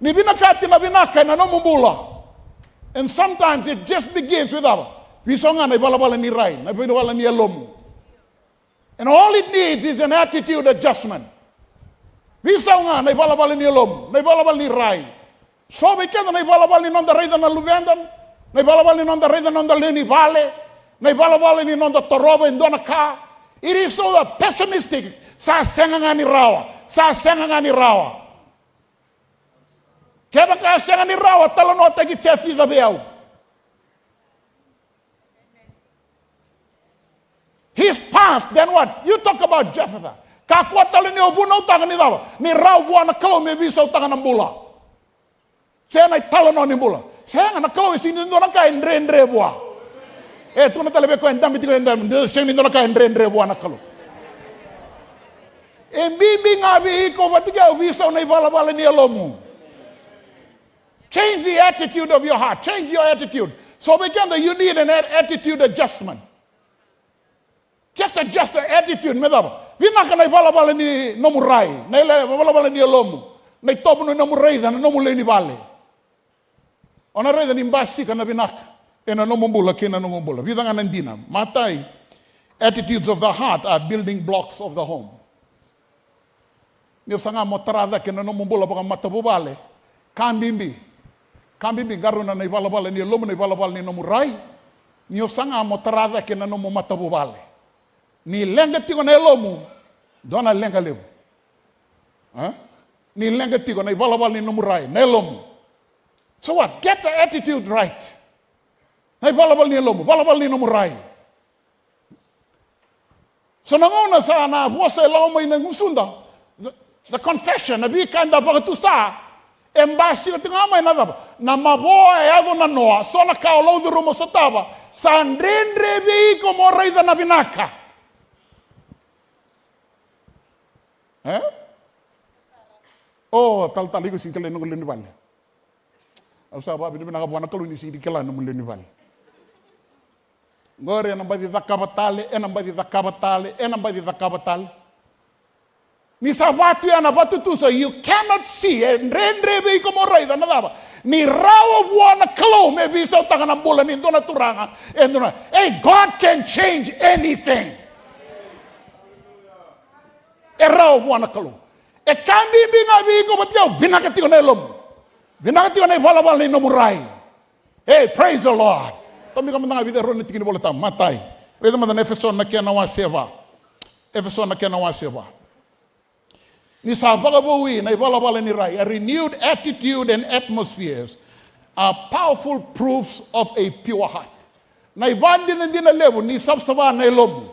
Ni vinakati na vinaka ena nomu bula. And sometimes it just begins with our, veisau ga na ivalavala ni rai, na ivalavala ni yalomu. And all it needs is an attitude adjustment. Veisau ga na ivalavala ni yalomu, na ivalavala ni rai. So vei keda na ivalavala ni noda raica na luveda, na ivalavala ni noda raica na noda lewe ni vale, na ivalavala ni noda torova e dua na ka. It is so that pessimistic, sa sega ga ni rawa, sa sega ga ni rawa. Kevaka sega ni rawa, talanoataki Jephthah vei au. His past, then what? You talk about Jephthah. Kakua tale ni o vunautaka ni cava? Ni rawa vua na Kalou me veisautaka na bula. Se na italanoa ni bula. Sega, na Kalou e sega ni dua na ka e dredre vua. E tukuna tale vei koya e dabe tiko, e dabe, sega ni dua na ka e dredre vua na Kalou. E bibi ga vei iko vata kei au, veisau na ivalavala ni yalomu. Change the attitude of your heart. Change your attitude. So vei keda, you need an at-, attitude adjustment. Just adjust the attitude, me cava? Vinaka na ivalavala ni nomu rai, na ila-, ivalavala ni yalomu, na itovo ni nomu raica na nomu lewe ni vale. O na raica ni basika na vinaka ena nomu bula kei na noqu bula. Vica ga na dina. Matai, attitudes of the heart are building blocks of the home. Ni o saga mo tara cake na nomu bula vakamatavuvale, ka bibi, ka bibi, qarauna na ivalavala ni yalomu, na ivalavala ni nomu rai. Ni o saga mo tara cake na nomu matavuvale, ni leqa tiko na yalomu, dua na leqa levu. A? Ni leqa tiko na ivalavala ni nomu rai, na yalomu. So what? Get the attitude right. Na ivalavala ni yalomu, valavala ni nomu rai. So na gauna sa na vosa e lako mai na gusuda, the, the confession, na veika eda vakatusa, e basika tiko ga mai na cava? Na mavoa e yaco na noa, so na ka o laucuruma, sotava, sa dredre vei iko mo raica na vinaka. E? O, talatala, iko sega ni kila na noqu lewe ni vale. Au sa vakavinavinaka vua na Kalou ni sega ni kila na nomu lewe ni vale. Qori ena baci cakava tale, ena baci cakava tale, ena baci cakava tale. Ni sa vatu ya na vatutusa, you cannot see, e dredre vei iko mo raica na cava? Ni rawa vua na Kalou me veisautaka na bula ni dua na turaga, e dua na, hey, God can change anything. E rawa vua na Kalou. E ka bibi ga vei iko vata kei au, vinaka tiko na yalomu. Vinaka tiko na ivalavala ni nomu rai. Hey, praise the Lord. Tomika mada ga, vica e rua na tiki ni Vola Tabu, matai. Raica mada na Efeso na kena wase va. Efeso na kena wase va. Ni sa vakavoui na ivalavala ni rai, a renewed attitude and atmospheres are powerful proofs of a pure heart. Na ivakadinadina levu ni savasava na yalomu.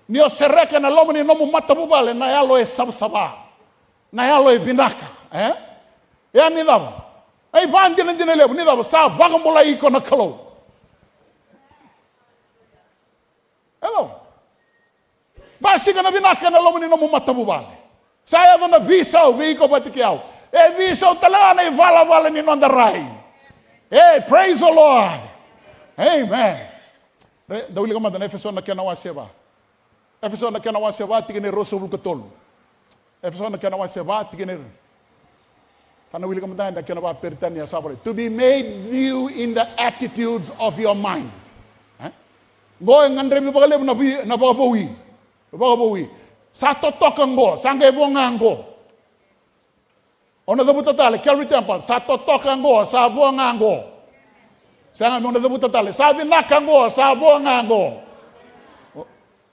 Ni o sereka na loma ni nomu matavuvale na yalo e savasava. Na yalo e vinaka, e? E a ni cava? Na ivakadinadina levu ni cava? Sa vakabulai iko na Kalou. Hello? Basika na vinaka ena loma ni nomu matavuvale. Sa yaco na veisau vei iko vata kei au. E veisau tale ga na ivalavala ni noda rai. Hey, praise the Lord. Amen. Re, da wilika mada na Efeso na kena wase va. Efeso na kena wase va, tikina e ruasagavulu ka tolu. Efeso na kena wase va, tikina e, sa na wilika mada ga ena kena vakaperitania sa volai, to be made new in the attitudes of your mind. E? Qo e gadrevi vakalevu na vi-, na vakavoui. Vakavoui. Sa totoka qo, sa qai vo ga qo. O na cavuta tale, Calvary Temple, sa totoka qo, sa vo ga qo. Sega, mo na cavuta tale, sa vinaka qo, sa vo ga qo.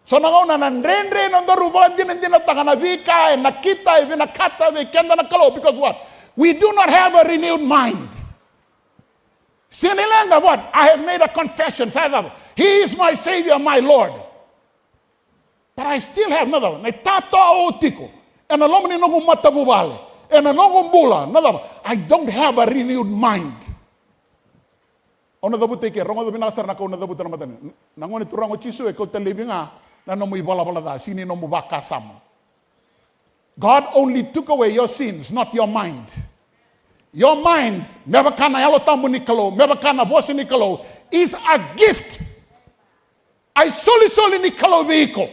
So na gauna na dredre na nodaru vakadinadinataka na veika e nakita, e vinakata vei keda na Kalou, because what? We do not have a renewed mind. Sega ni leqa, what? I have made a confession. Sa cava? He is my Savior, my Lord. But I still have, na cava, na itatao tiko ena loma ni noqu matavuvale, ena noqu bula, na cava? I don't have a renewed mind. Au na cavuta i ke, rogoca vinaka sara na ka au na cavuta na matani. Na Gone Turaga o Jisu e kauta laivi ga na nomu ivalavala ca, sega ni nomu vakasama. God only took away your sins, not your mind. Your mind, me vaka na Yalo Tabu ni Kalou, me vaka na vosa ni Kalou, is a gift. A isolisoli ni Kalou vei iko.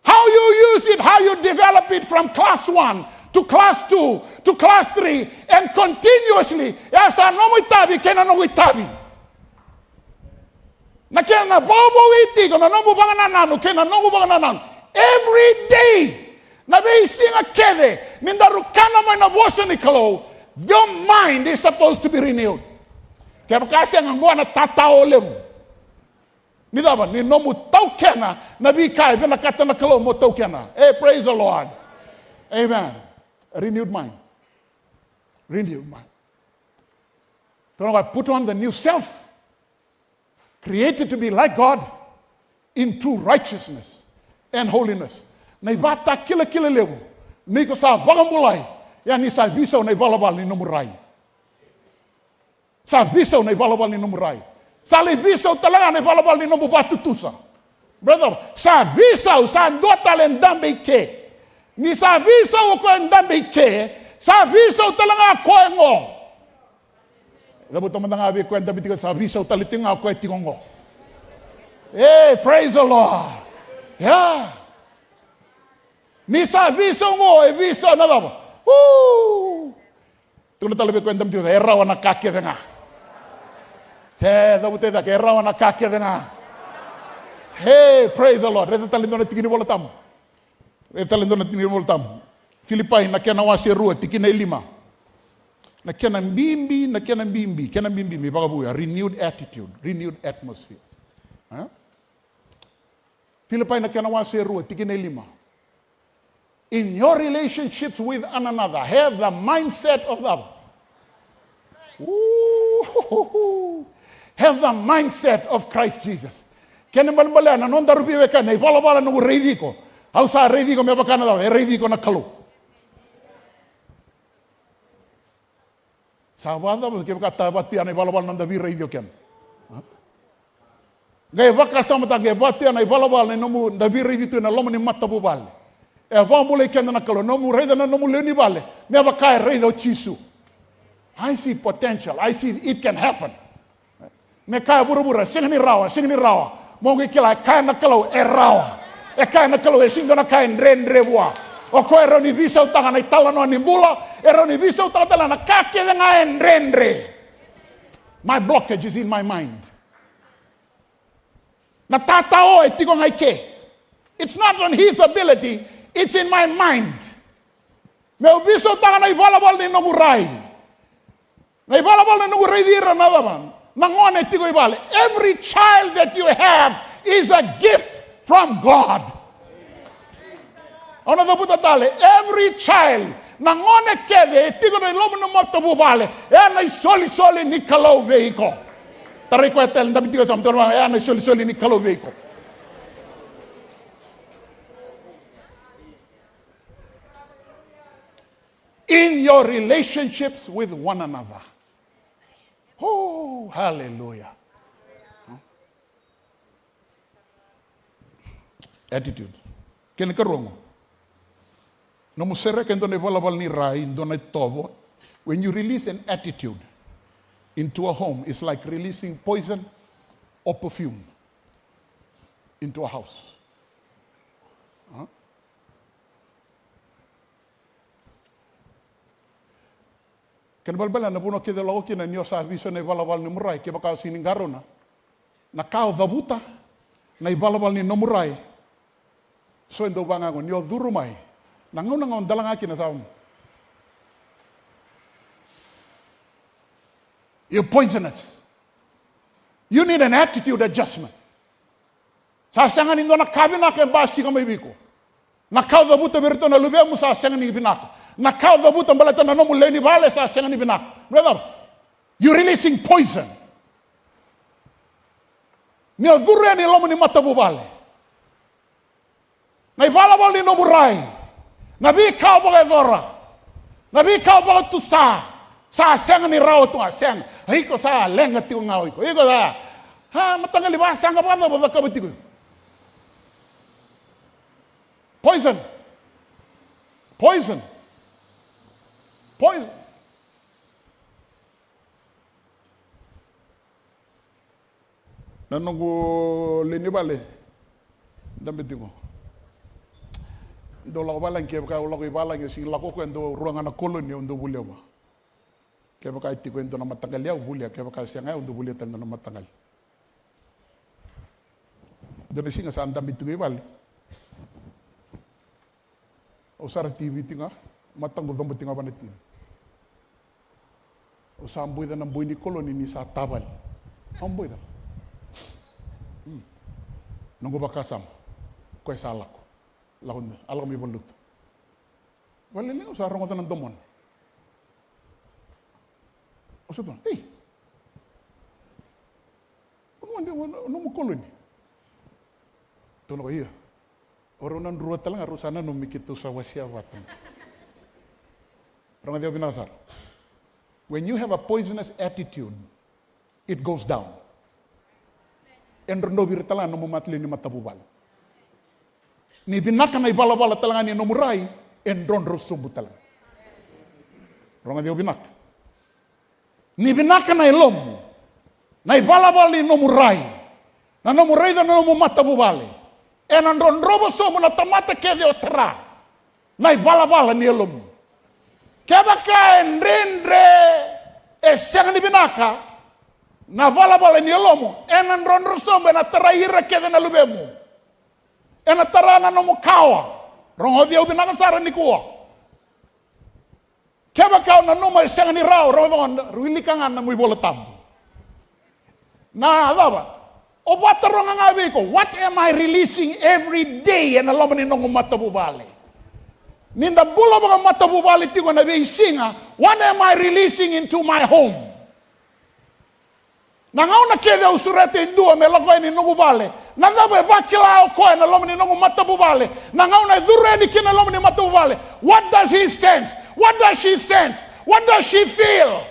How you use it, how you develop it from class one to class two to class three and continuously, e sa nomu itavi kei na nomu itavi. Na kena vakavoui tiko na nomu vakanananu kei na nomu vakanananu every day. Na veisiga kece ni daru kana mai na vosa ni Kalou, your mind is supposed to be renewed. Kevaka sega, qo na tatao levu. Ni cava? Ni nomu taukena na veika e vinakata na Kalou mo taukena. Hey, praise the Lord. Amen. Renewed mind. Renewed mind. Don't put on the new self, created to be like God in true righteousness and holiness. Na ivakatakilakila levu ni ko sa vakabulai, ia ni sa veisau na ivalavala ni nomu rai. Sa veisau na ivalavala ni nomu rai. Sa lai veisau tale ga na ivalavala ni nomu vatutusa. Brother, sa veisau, sa dua tale e dabe i ke. Ni sa veisau o koya e dabe i ke, sa veisau tale ga o koya qo. Cavuta mada ga vei koya e dabe tiko, sa veisau tale tiko ga o koya tiko qo. Hey, praise the Lord. Yeah. Ni sa veisau qo, e veisau na cava? Woo! Tukuna tale vei koya e dabe tiko, e rawa na ka kece ga. E cavuta e cake, e rawa na ka kece ga. Hey, praise the Lord. Raica tale dua na tiki ni Vola Tabu. Raica tale dua na tiki ni Vola Tabu. Filipai na kena wase rua, tikina e lima. Na kena bibi, na kena bibi, kena bibi me vakavou, a renewed attitude, renewed atmosphere. Huh? Filipai na kena wase rua, tikina e lima. In your relationships with one another, have the mindset of the, ooh, have the mindset of Christ Jesus. Kena ibalebale na nodaru veiwekani, na ivalavala noqu raici iko. Au sa raici iko me vaka na cava e raici iko na Kalou. Sa vakacava kevaka e vaka tu ya na ivalavala na noda veiraici o keda? Qai vakasamataka, qai vaka tu ya na ivalavala na nomu da veiraici tu ena loma ni matavuvale. E vakabulai keda na Kalou, nomu raica na nomu lewe ni vale me vaka e raica o Jisu. I see potential, I see it can happen. Me kaya vuravura, sega ni rawa, sega ni rawa. Mo qai kila, e kaya na Kalou, e rawa. E kaya na Kalou, e sega ni dua na ka e dredre vua. O koya e rawa ni veisautaka na italanoa ni bula, e rawa ni veisautaka tale na ka kece ga e dredre. My blockage is in my mind. Na tatao e tiko ga i ke. It's not on his ability, it's in my mind. Meu veisautaka na ivalavala ni noqu rai. Na ivalavala ni noqu raici ira na cava? Na gone tiko i vale. Every child that you have is a gift from God. Au na cavuta tale, every child, na gone kece e tiko na i loma ni matavuvale, e na isolisoli ni Kalou vei iko. Tarai koya tale, dabe tiko sa matavuvale, e na isolisoli ni Kalou vei iko. In your relationships with one another. Oh, hallelujah. Attitude. Kena ikarua qo. Nomu sereka e dua na ivalavala ni rai, dua na itovo. When you release an attitude into a home, it's like releasing poison or perfume into a house. Huh? Kena ibalebale na vanua kece o lako kina ni o sa veisau na ivalavala ni nomu rai, kevaka o sega ni qarauna na ka o cavuta na ivalavala ni nomu rai. So e dau vaqo ni o curu mai na gauna ga o dalaga kina sa You're poisonous. You need an attitude adjustment. Sa sega ni dua na ka vinaka e basika mai vei iko. Na ka o cavuta vei iratou na luvemu sa sega ni vinaka. Na ka o cavuta baleta na nomu lewe ni vale sa sega ni vinaka. Brother, you're releasing poison. Ni o curu yani e loma ni matavuvale. Na ivalavala ni nomu rai, na veika o vakayacora, na veika o vakatusa, sa sega ni rawa tu ga, sega. A, iko sa leqa tiko ga o iko. Iko sa, a, mataqali vasaqa vakacava o cakava tiko? Poison. Poison. Poison. Na noqu lewe ni vale, dabe tiko. Dau lako valagi, kevaka au lako i valagi, au sega ni lako o koya, dau rua ga na koloni au dau volia vua. Kevaka e tiko e dua na mataqali au volia, kevaka e sega au dau volia tale dua na mataqali. Dua na siga sa dabe tiko i vale. Au sara T V tiko ga, mataqu coba tiko ga vua na T V. Au sa boica na boi ni koloni ni sa tavale. Au boica. Hmm. Noqu vakasama. Koya sa lako. Lako, a lako mai valuta. Vale, au sa rogoca na domona. Au sa tukuna, ei. O nomu, o nomu koloni. Tukuna o koya, ia. O rau na drua tale ga, rau sa nanumi keitou sa wasea vata. Rogoci au vinaka sara. When you have a poisonous attitude, it goes down. E drodrovi ira tale ga na nomu matalevu ni matavuvale. Ni vinaka na ivalavala tale ga ni nomu rai, e drodro sobu tale ga. Rogoci au vinaka. Ni vinaka na yalomu, na ivalavala ni nomu rai, na nomu raica na nomu matavuvale, ena drodrova sobu na tamata kece o tara na ivalavala ni yalomu. Kevaka e dredre, e sega ni vinaka na valavala ni yalomu, ena drodro sobu, ena tarai ira kece na luvemu, ena tara na nomu kawa. Rogoci au vinaka sara nikua. Kevaka o nanuma e sega ni rawa, rau wilika ga na nomu iVola Tabu. Na cava? O vakataroga ga vei iko, what am I releasing every day ena loma ni noqu matavuvale? Ni da bula vakamatavuvale tiko ena veisiga, what am I releasing into my home? Na gauna kece au sureta e dua me lako yani noqu vale, na cava e vakila o koya na loma ni noqu matavuvale? Na gauna e curu yani kina na loma ni matavuvale, what does he sense? What does she sense? What does she feel?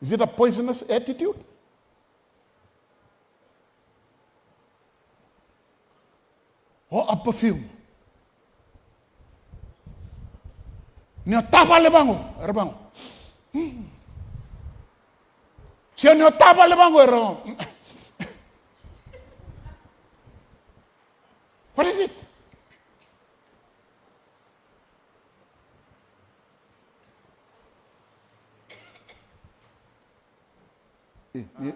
Is it a poisonous attitude? O a perfume. Ni o tavale vaqo, era vaqo. Se ni o tavale vaqo, era vaqo. What is it? E, e, e,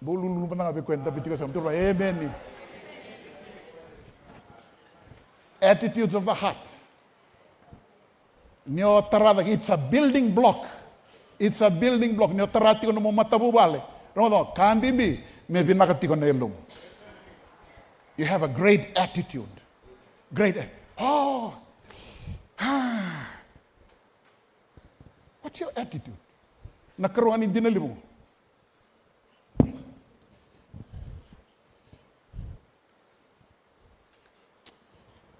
bau lululu mada ga vei koya e dabe tiko e yasamu, tukuna, amen. Attitudes of the heart. Ni o tara cake, it's a building block. It's a building block. Ni o tara tiko nomu matavuvale, rogoca, ka bibi me vinaka tiko na yalomu. You have a great attitude. Great at-, oh. Ah. What's your attitude? Na karua ni dina levu.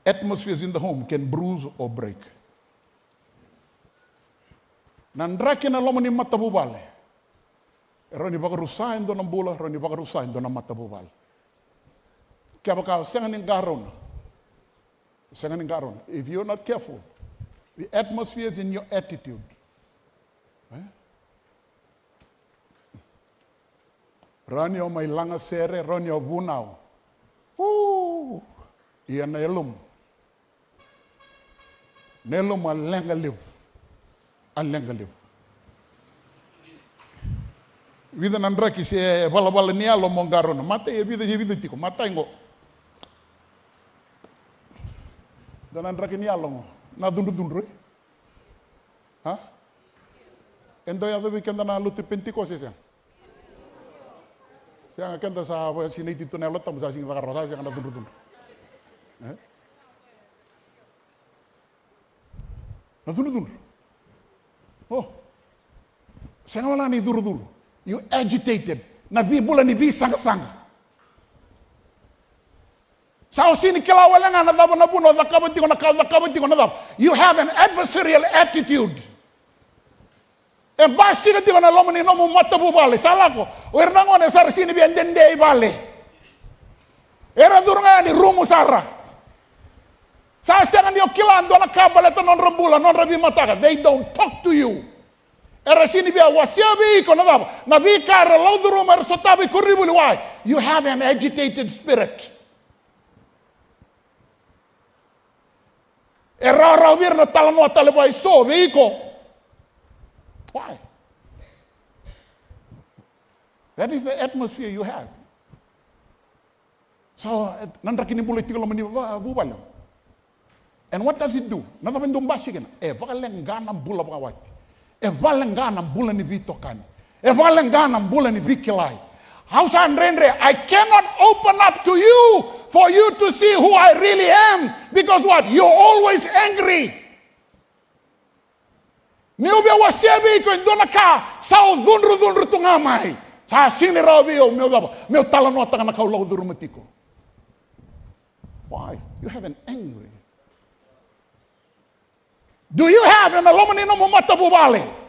Atmospheres in the home can bruise or break. Na draki ena loma ni matavuvale e rawa ni vakarusa e dua na bula, rawa ni vakarusa e dua na matavuvale. Kevaka o sega ni qarauna, sega ni qarauna. If you're not careful, the atmosphere is in your attitude. Eh? Rawa ni o mai lagasere, rawa ni o vunau. Uu, ia na yalomu. Na yalomu a leqa levu. A leqa levu. Vica na draki se valavala ni yalo mo qarauna. Matai e vica, e vica tiko. Matai qo. Dua na draki ni yalo qo. Na cudrucudru, e? A? E dau yaco vei keda na lotu Pentikose, sega? Sega, keda sa vakasinaiti tu na Yalo Tabu, sa sega ni caka rawa, sa sega na cudrucudru. E? Na cudrucudru. O. Sega wale ga ni cudrucudru. You agitated. Na veibula ni veisaqasaqa. Sa o sega ni kila wale ga na cava na vuna o cakava tiko na ka o cakava tiko, na cava. You have an adversarial attitude. E basika tiko na loma ni nomu matavuvale. Sa lako, o ira na gone sa ra sega ni via dede i vale. Era curu ga yani rumu sara. Sa sega ni o kila dua na ka baleta nodra bula, nodra veimataka. They don't talk to you. Era sega ni via wasea vei iko na cava, na veika era laucuruma, era sotava i koronivuli. Why? You have an agitated spirit. E rawarawa vei ira na talanoa tale vua eso vei iko. Why? That is the atmosphere you have. So, e, na draki ni bula e tiko loma ni va-, vuvale. And what does it do? Na cava e dau basika kina? E vakaleqa na bula vakawati. E vakaleqa na bula ni veitokani. E vakaleqa na bula ni veikilai. Au sa dredre, I cannot open up to you for you to see who I really am. Because what? You're always angry. Niu via wasea vei iko e dua na ka, sa o cudrucudru tu ga mai. Sa sega ni rawa vei au meu cava, meu talanoataka na ka au laucuruma tiko. Why? You have an angry. Do you have ena loma ni nomu matavuvale?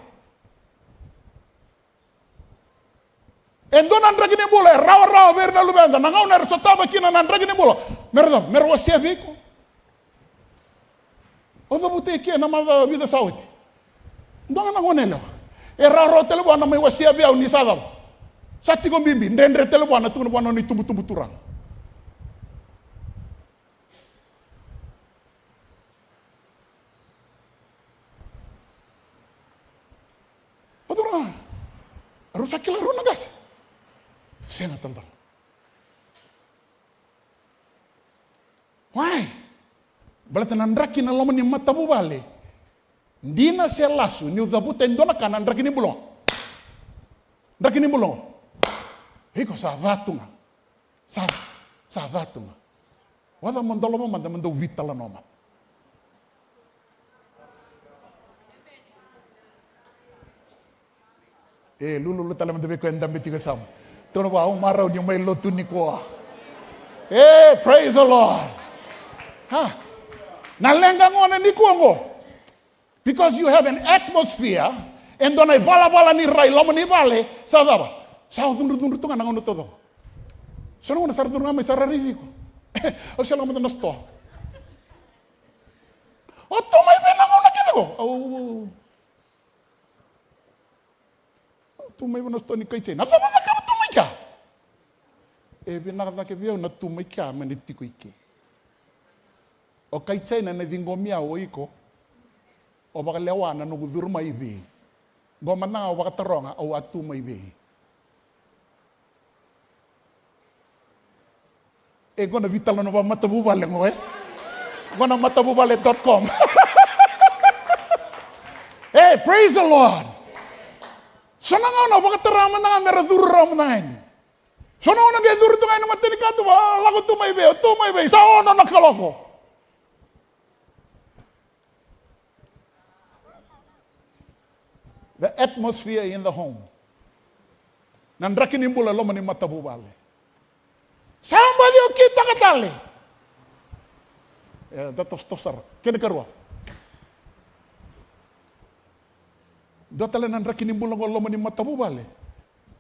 E dua na draki ni bula e rawarawa vei ira na luveda, na gauna era sotava kina na draki ni bula, mera cava, mera wasea vei iko. O cavuta e ke na macawa vica sa oti. Dua ga na gone yalewa e rawarawa tale vua na mai wasea vei au ni sa cava, sa tiko bibi, dredre tale vua na tukuna vua na nona itubutubu turaga. O cava? Rau sa kila rau na qase. Sega tale. Why? Baleta na draki na loma ni matavuvale. Dina se lasu niu cavuta e dua na ka na draki ni bula qo. Draki ni bula qo. Iko sa ca tu ga. Sa, sa ca tu ga. Waca mo dolava mada, mo dau veitalanoa mada. E lululu tale mada vei koya e dabe tiko e yasamu. Tukuna vua, au marau niu mai lotu nikua. E, praise the Lord. Ha. Na leqa gona nikua qo. Because you have an atmosphere, e dua na ivalavala ni rai loma ni vale, sa cava? Sa o cudrucudru tu ga na gauna taucoko. So na gauna sa ra curu ga mai sa ra raici iko. Au sa lako mada na sitoa. O tu mai vei na gauna kece qo? Au, au tu mai vei na sitoa ni kai Jaina. Na cava cakava tu mai kea? E vinaka cake vei au na tu mai kea mai na tiko i ke. O kai Jaina na ciqomi au, o iko. O vakalewa na noqu curu mai vei. Qo mada ga o vakataroga au a tu mai vei. E qo na veitalanoa vakamatavuvale qo, e? Qo na matavuvale dot com. Hey, praise the Lord. So na gauna o vakatara mada ga mera curu rawa mada ga yani. So na gauna qai curu tu ga yani na matanikatuba, lako tu mai vei, tu mai vei, sa ono na kaloko. The atmosphere in the home. Na draki ni bula e loma ni matavuvale. Sa baci o kitaka tale. E, da tosotoso sara. Kena karua. Dua tale na draki ni bula qo e loma ni matavuvale.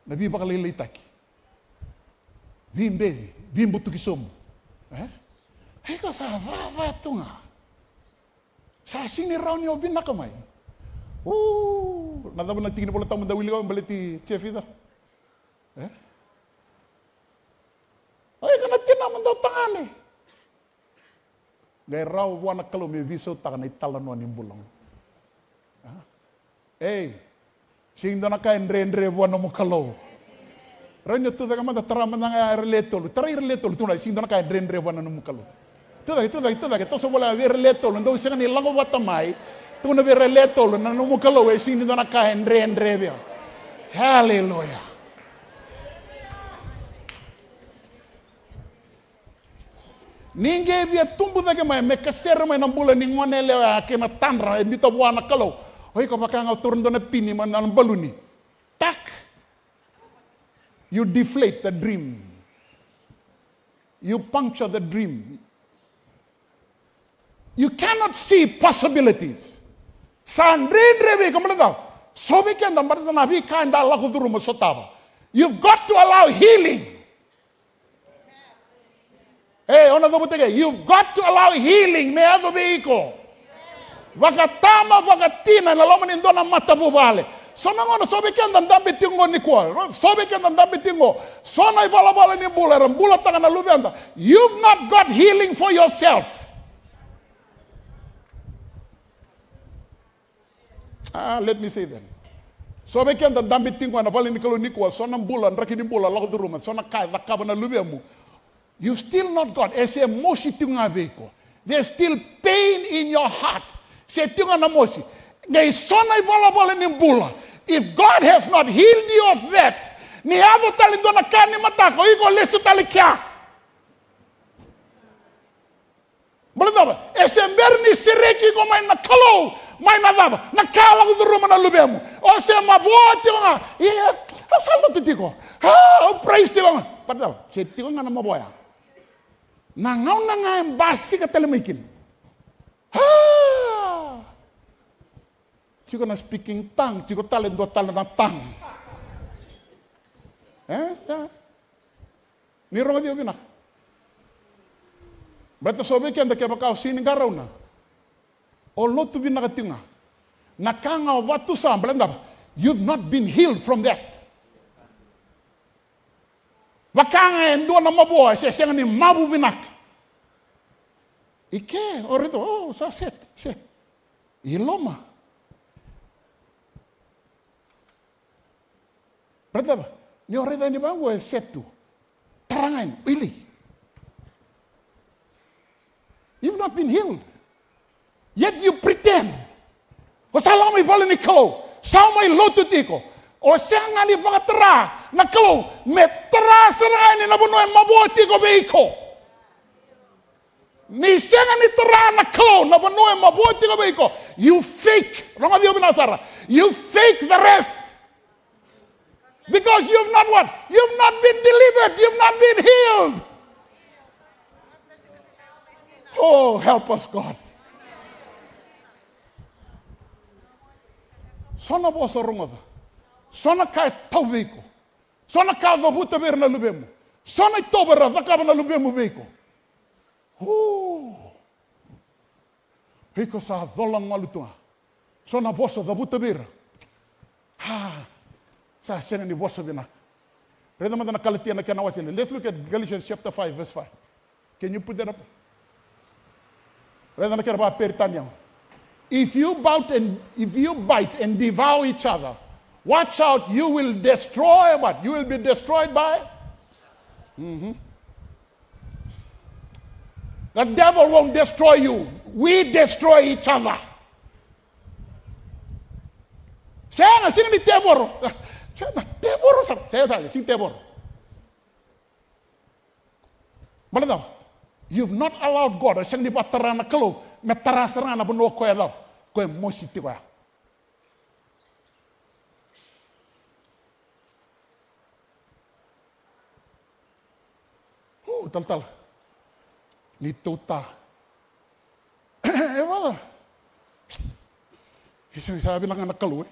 Na veivakalailaitaki. Veibeci, veibutuki sobu. E? Iko sa cava tu ga. Sa sega ni rawa ni o vinaka mai. U, na cava na tiki ni Vola Tabu da wilika baleti Jefica? E? O iko na tina mo dau tagane. Qai rawa vua na Kalou me veisautaka na italanoa ni bula qo. A? Ei, sega ni dua na ka e dredre vua nomu Kalou. Rawa ni o tucake mada, tara mada ga ira le tolu. Tara ira le tolu, tukuna, sega ni dua na ka e dredre vua na nomu Kalou. Tucake, tucake, tucake, toso voleka vei ira le tolu, dou sega ni lako vata mai. Tukuna vei ira le tolu, na nomu Kalou e sega ni dua na ka e dredre vei au. Haleluya. Ni qai via tubu cake mai me kasere mai na bula ni gone yalewa ya kei na tadra e biuta vua na Kalou. O iko vaka ga o taura dua na pini mai na baluni. Tak. You deflate the dream. You puncture the dream. You cannot see possibilities. Sa dredre vei iko, baleta so vei keda, baleta na veika eda lako curuma, sotava. You've got to allow healing. E, o na cavuta ke, you've got to allow healing me yaco vei iko. Vakatama, vakatina, ena loma ni dua na matavuvale. So na gauna, so vei keda dabe tiko qo nikua, so vei keda dabe tiko qo. So na ivalavala ni bula era bulataka na luveda. You've not got healing for yourself. Ah, let me say that. So vei keda dabe tiko ena vale ni Kalou nikua, so na bula, draki ni bula lako curuma, so na ka e cakava na luvemu. You still not got, e se mosi tiko ga vei iko. There's still pain in your heart. Se tiko ga na mosi. Qai so na ivalavala ni bula. If God has not healed you of that, ni yaco tale dua na ka ni mataka, o iko lesu tale kea. Baleta cava? E se bera ni sereki iko mai na Kalou, mai na cava? Na ka lako curuma na luvemu. O se mavoa tiko ga. Ia, au sa lotu tiko. A, au praise tiko ga. Baleta cava? Se tiko ga na mavoa ya. Na gauna ga e basika tale mai kina. A! Tiko na speaking tongue, tiko tale dua tale na tongue. E? Ia. Ni rogoci au vinaka. Baleta so vei keda kevaka o sega ni qarauna, o lotu vinaka tiko ga. Na ka ga o vatusa, baleta cava? You've not been healed from that. Vaka ga e dua na mavoa se sega ni mavu vinaka. I ke, o raica, o, sa set, set. I loma. Baleta cava? Ni o raica yani vaqo e set tu. Tara ga yani, wili. You've not been healed. Yet you pretend. O sa lako mai vale ni Kalou. Sa mai lotu tiko. O sega ga ni vakatara na Kalou me tara sara ga yani na vanua e mavoa tiko vei iko. Ni sega ni tara na Kalou na vanua e mavoa tiko vei iko. You fake. Rogoci au vinaka sara. You fake the rest. Because you've not what? You've not been delivered. You've not been healed. Oh, help us, God. So na vosa rogoca. So na ka e tau vei iko. So na ka cavuta vei ira na luvemu. So na itovo era cakava na luvemu vei iko. O iko sa cola galu tu ga. So na vosa cavuta vei ira. A, sa sega ni vosa vinaka. Raica mada na Kalatia na kena wase. Let's look at Galatians chapter five, verse five. Can you put that up? Raica na kena vakaperitania. If you bite and, if you bite and devour each other, watch out, you will destroy what? You will be destroyed by. Mhm. The devil won't destroy you. We destroy each other. Sega, sega ni tevoro. Sega, tevoro sara. Sega, sega, sega ni tevoro. Baleta cava? You've not allowed God, o sega ni vakatara na Kalou me tara sara ga na vanua koya cava? Koya mosi tiko ya. O, talatala. Ni tauta. E vacava? E sega ni sa vinaka ga na Kalou, e?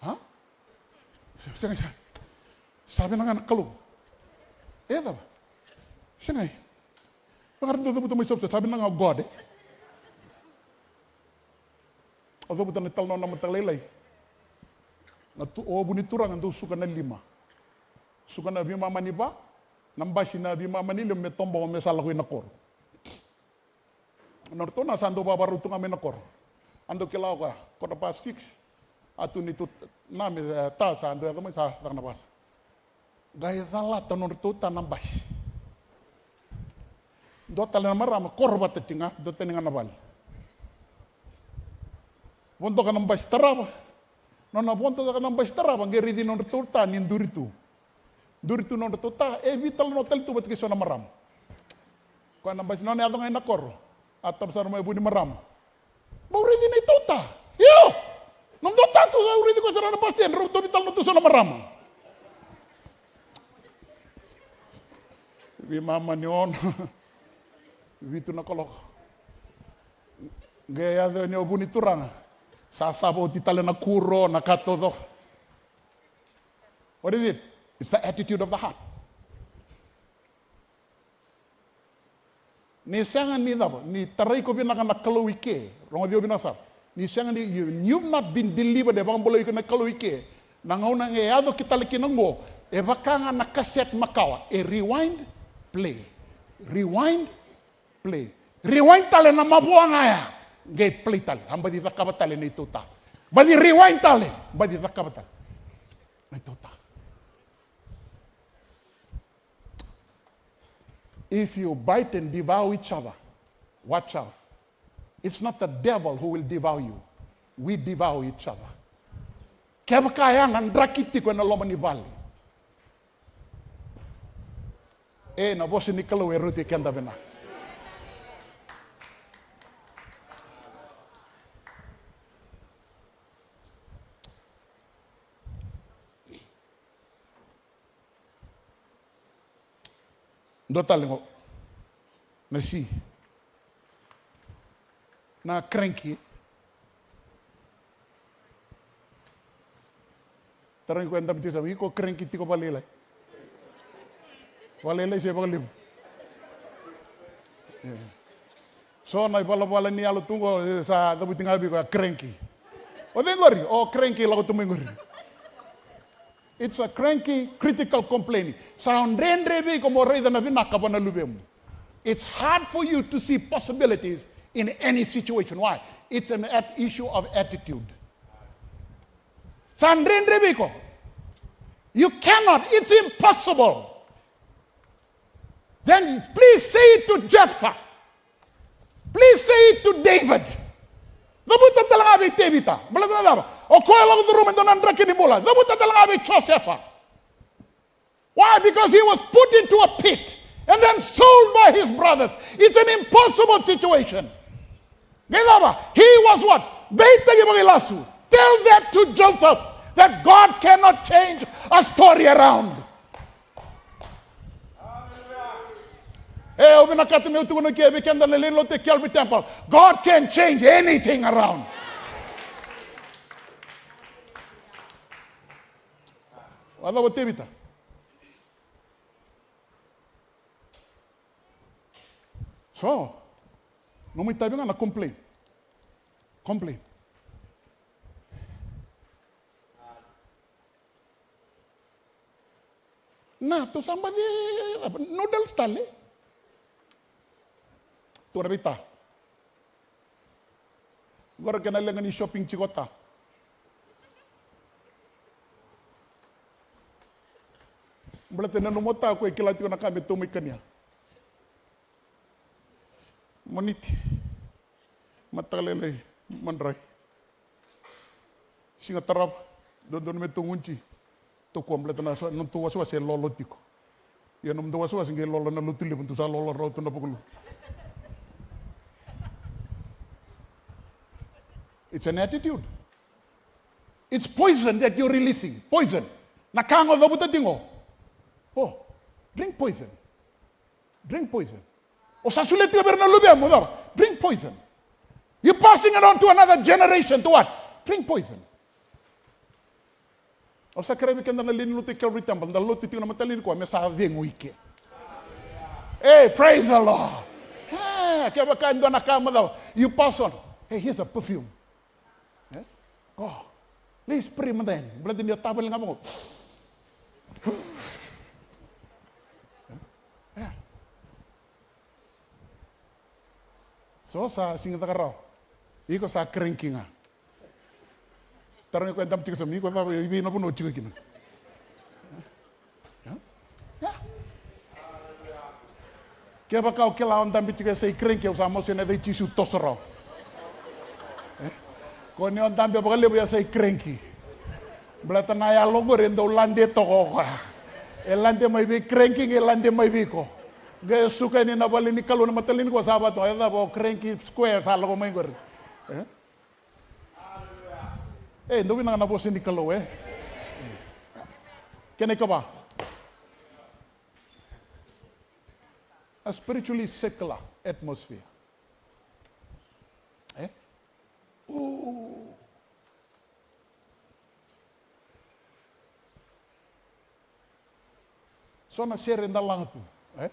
A? Sega ni sa, sa vinaka ga na Kalou. E cava? Sega ni. Vaka era dau cavuta mai Savusavu, sa vinaka ga o God, e? Au cavuta na italanoa na mataka lailai. Na tu, o ovu ni turaga dau suka na lima. Suka na veimama ni va, na basi na veimama ni lima me tobo me sa lako i na koro. Nodratou na sa dau vavarau tu ga mai na koro. A dau kila o koya, quarter past six. A tu ni tu na me, e, ta sa dau yaco mai sa caka na vasa. Qai calata nodratou ta na basi. Dua tale na marama, koro vata tiko ga, dua tani ga na vale. Vodoka na basi tarava. Nona vodoka na basi tarava, qai raici nodratou ta ni duri tu. Duri tu nodratou ta, e veitalanoa tale tu vata kei so na marama. Koya na basi, nona yaco ga ina koro. A taura sara mai vu ni marama. Bau raici na itou ta. Io! Nomudou ta tu, au raici koya sara na basi, drau dau veitalanoa tu so na marama. Veimama ni ono. Vitu na kaloko. Qai yaco yani o vu ni turaga. Sa sava oti tale na kuro, na ka taucoko. What is it? It's the attitude of the heart. Ni sega ni cava, ni tarai iko vinaka na Kalou i ke, rogoci au vinaka sara. Ni sega ni, you, you've not been delivered, e vakabulai iko na Kalou i ke. Na gauna e yaco ki tale kina oqo, e vaka ga na cassette makawa, e rewind, play, rewind, play, rewind tale na mavoa ga ya, qai play tale, a baci cakava tale na itou ta. Baci rewind tale, baci cakava tale na itou ta. If you bite and devour each other, watch out. It's not the devil who will devour you. We devour each other. Kevaka ya na draki tiko ena loma ni vale. E, na vosa ni Kalou e rauti keda vinaka. Dua tale qo. Na si. Na cranky. Tarogi koya e dabe tiko sa, iko cranky tiko vakalailai? Vakalailai se vakalevu? Io. So na ivalavala ni yalo tu qo, e, sa cavuti ga vei iko a cranky. O cei qori? O cranky lako tu mai qori. It's a cranky, critical complaining. Sa dredre vei iko mo raica na vinaka vua na luvemu. It's hard for you to see possibilities in any situation. Why? It's an at-, issue of attitude. Sa dredre vei iko. You cannot. It's impossible. Then please say it to Jephthah. Please say it to David. Cavuta tale ga vei Tevita. Baleta na cava? O koya lako curuma e dua na draki ni bula. Cavuta tale ga vei Josefa. Why? Because he was put into a pit and then sold by his brothers. It's an impossible situation. Qai cava? He was what? Beitaki vakailasu. Tell that to Joseph, that God cannot change a story around. E, au vinakata meu tukuna ke vei keda na lewe ni lotu e Calvary Temple. God can change anything around. Vacava o Tevita? So, nomu itavi ga na complain. Complain. Na, tou sa baci noodles tale. Tou na veita. Qori kena leqa ni shopping tiko ta. Baleta na nomu ta ko e kila tiko na ka me tou mai kania. Moniti. Mataka lailai, madrai. Siga tarava, dodonu me tou gunuji. Tou kua baleta na so, nodatou wasewase e lolo tiko. Ia nomudou wasewase qai lolo na Lotulevu, dou sa lolo rawa tu na Vukelulu. It's an attitude. It's poison that you're releasing. Poison. Na ka ga o cavuta tiko. Oh, drink poison. Drink poison. O sa solia tiko vei ira na luvemu, cava? Drink poison. You passing it on to another generation to what? Drink poison. Au sa kerei vei keda na lewe ni lotu e Calvary Temple, da lotu tiko na mataka lailai nikua, me sa cegu i ke. Hey, praise the Lord. Hey, kevaka e dua na ka mo cava, you pass on. Hey, here's a perfume. Eh? Oh, lai spray mada yani. Baleta ni o tavali ga vaqo. Eh? So sa siga caka rawa. Iko sa cranky ga. Tarogi koya e dabe tiko sa, iko cava, i vei na vanua o tiko kina? Eh? Eh? Kevaka o kila o dabe tiko e sa i cranky, au sa masu ena yaca i Jisu, toso rawa. E? Ko ni o dabe vakalevu e sa i cranky. Baleta na yalo qori e dau lade toka o koya. E lade mai vei cranky, qai lade mai vei iko. Qai suka yani na vale ni Kalou na mataka lailai nikua, sa vaka tu ga e cava, o cranky square sa lako mai qori. E? E, dou vinaka na vosa ni Kalou, e? Kena ikava. A spiritually secular atmosphere. E? O. So na sere da laga tu, e?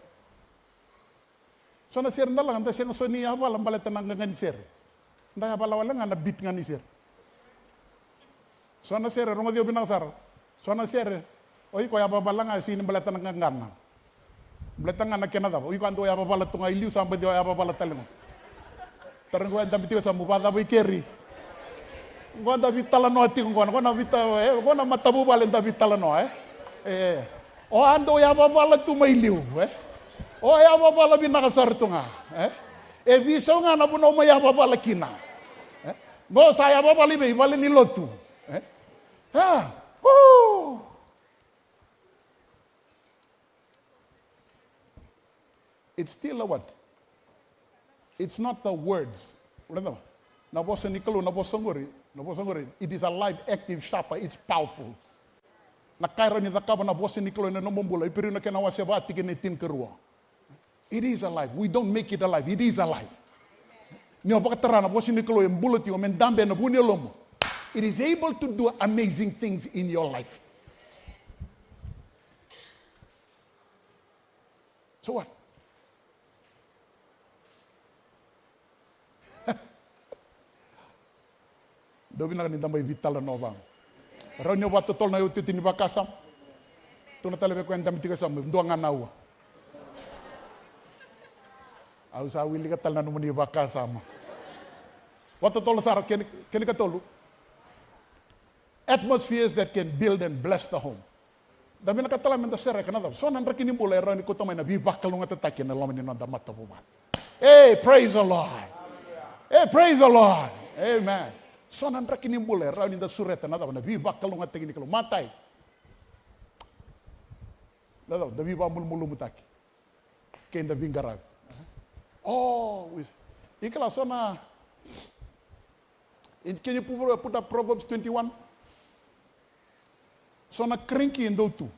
So na sere da laga, da sega so ni yavala baleta na qaqa ni sere. Da yavala wale ga na beat ga ni sere. So na sere, rogoci au vinaka sara. So na sere, o iko yavavala ga, sega ni baleta na qaqana. Baleta ga na kena cava? O iko a dau yavavala tu ga i liu, sa baci o yavavala tale ga. Tarogi koya e dabe tiko e yasamu, vakacava i keri? Qo da veitalanoa tiko qo, qo na veita-, e, qo na matavuvale da veitalanoa, e? E, o a dau yavavala tu mai liu, e? O yavavala vinaka sara tu ga, e? E veisau ga na vanua o mai yavavala kina, e? Qo sa yavavala i vei? Vale ni lotu, e? A, o. It's still a what? It's not the words. Raica, na vosa ni Kalou, na vosa qori, na vosa qori, it is alive, active, sharper, it's powerful. Na ka e rawa ni cakava na vosa ni Kalou ena nomu bula, Iperiu na kena wase va, tikina e tinikarua. It is alive. We don't make it alive. It is alive. Ni o vakatara na vosa ni Kalou e bula tiko, me dabe ena vu ni yalomu. It is able to do amazing things in your life. So what? Dou vinaka ni da mai veitalanoa vaqo. Rawa ni o vakatotolo na iotioti ni vakasama. Tukuna tale vei koya e dabe tiko e yasamu, dua ga na aua. Au sa wilika tale na nomuni vakasama. Vakatotolo sara, kena, kena ikatolu. Atmospheres that can build and bless the home. Da vinakata tale me da sereka na cava? So na draki ni bula e rawa ni kauta mai na veivakalougatataki ena loma ni noda matavuvale. Hey, praise the Lord. Hey, praise the Lord. Amen. So na draki ni bula e rawa ni da sureta na cava? Na veivakalougatataki ni Kalou. Matai. Na cava? Da veivakamalumalumutaki. Kei da veiqaravi. O, i kila so na, can you put, put up Proverbs twenty-one? So na cranky e dau tu.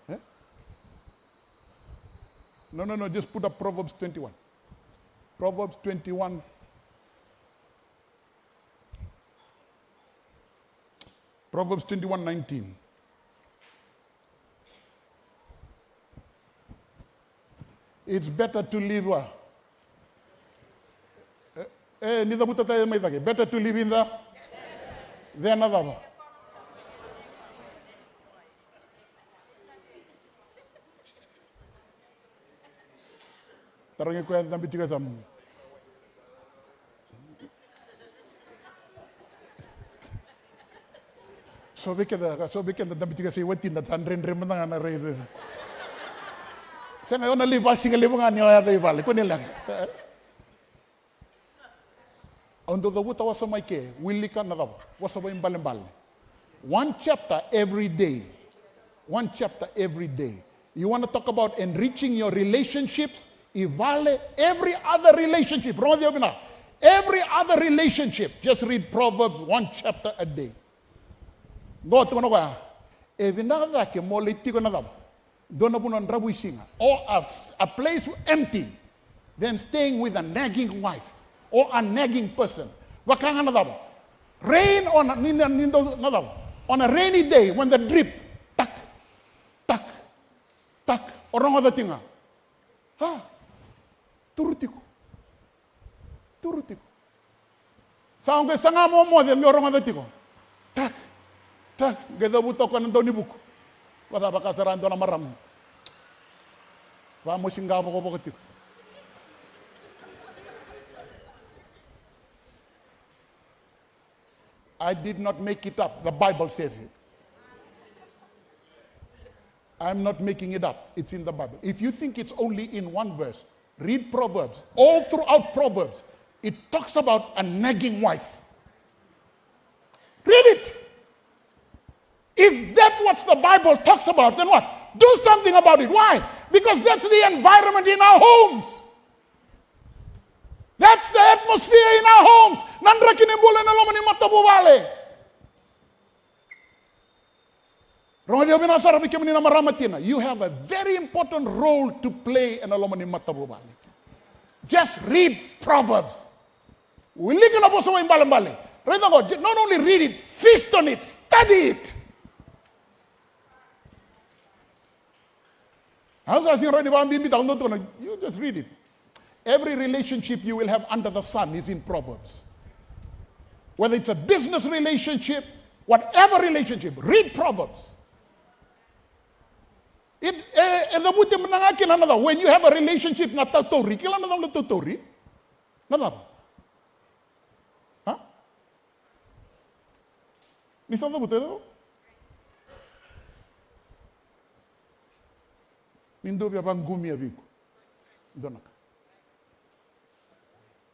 E? No, no, no, just put up Proverbs twenty-one. Proverbs twenty-one. Proverbs twenty-one nineteen. It's better to live, uh, e, e, ni cavuta tale mai cake. Better to live in the, than na cava? Tarogi koya e dabe tiko e yasamu. So vei keda, so vei keda dabe tiko e yasai watida, sa dredre mada ga na raica. Sega, o na lai vakasigalevu ga ni o yaco i vale, kua ni leqa. Au dau cavuta vosa mai ke, wilika na cava? Vosa vakaibalebale. One chapter every day. One chapter every day. You wanna talk about enriching your relationships? I vale, every other relationship. Rogoci au vinaka. Every other relationship. Just read Proverbs one chapter a day. Qo tukuna o koya. E vinaka cake mo lai tiko na cava? Dua na vanua dravuisiga, or a, a place empty, than staying with a nagging wife or a nagging person. Vaka ga na cava? Rain on a, ni, ni, ni dau na cava? On a rainy day when the drip, tak, tak, tak, o rogoca tiko ga. A, turu tiko. Turu tiko. Sa qai saga mo moce, qai o rogoca tiko. Tak, tak, qai cavuta o koya na dau ni vuku. Vaka, vaka sara e dua na marama. Vakamosi qavokavoka tiko. I did not make it up. The Bible says it. I'm not making it up. It's in the Bible. If you think it's only in one verse, read Proverbs. All throughout Proverbs, it talks about a nagging wife. Read it. If that's what the Bible talks about, then what? Do something about it. Why? Because that's the environment in our homes. That's the atmosphere in our homes. Na draki ni bula ena loma ni matavuvale. Rogoci au vinaka sara vei kemuni na marama tina. You have a very important role to play ena loma ni matavuvale. Just read Proverbs. Wilika na vosa vakaibalebale. Raica qo, ju-, not only read it, feast on it, study it. Au sa sega ni rawa ni vakabibitaka, au dau tukuna, you just read it. Every relationship you will have under the sun is in Proverbs. Whether it's a business relationship, whatever relationship, read Proverbs. It, e, e cavuti mada ga kina na cava? When you have a relationship na tautauri, kila na cava na tautauri? Na cava? Ha? Ni sa cavuta e cava? Ni dua via vaqumia vei iko. Dua na ka.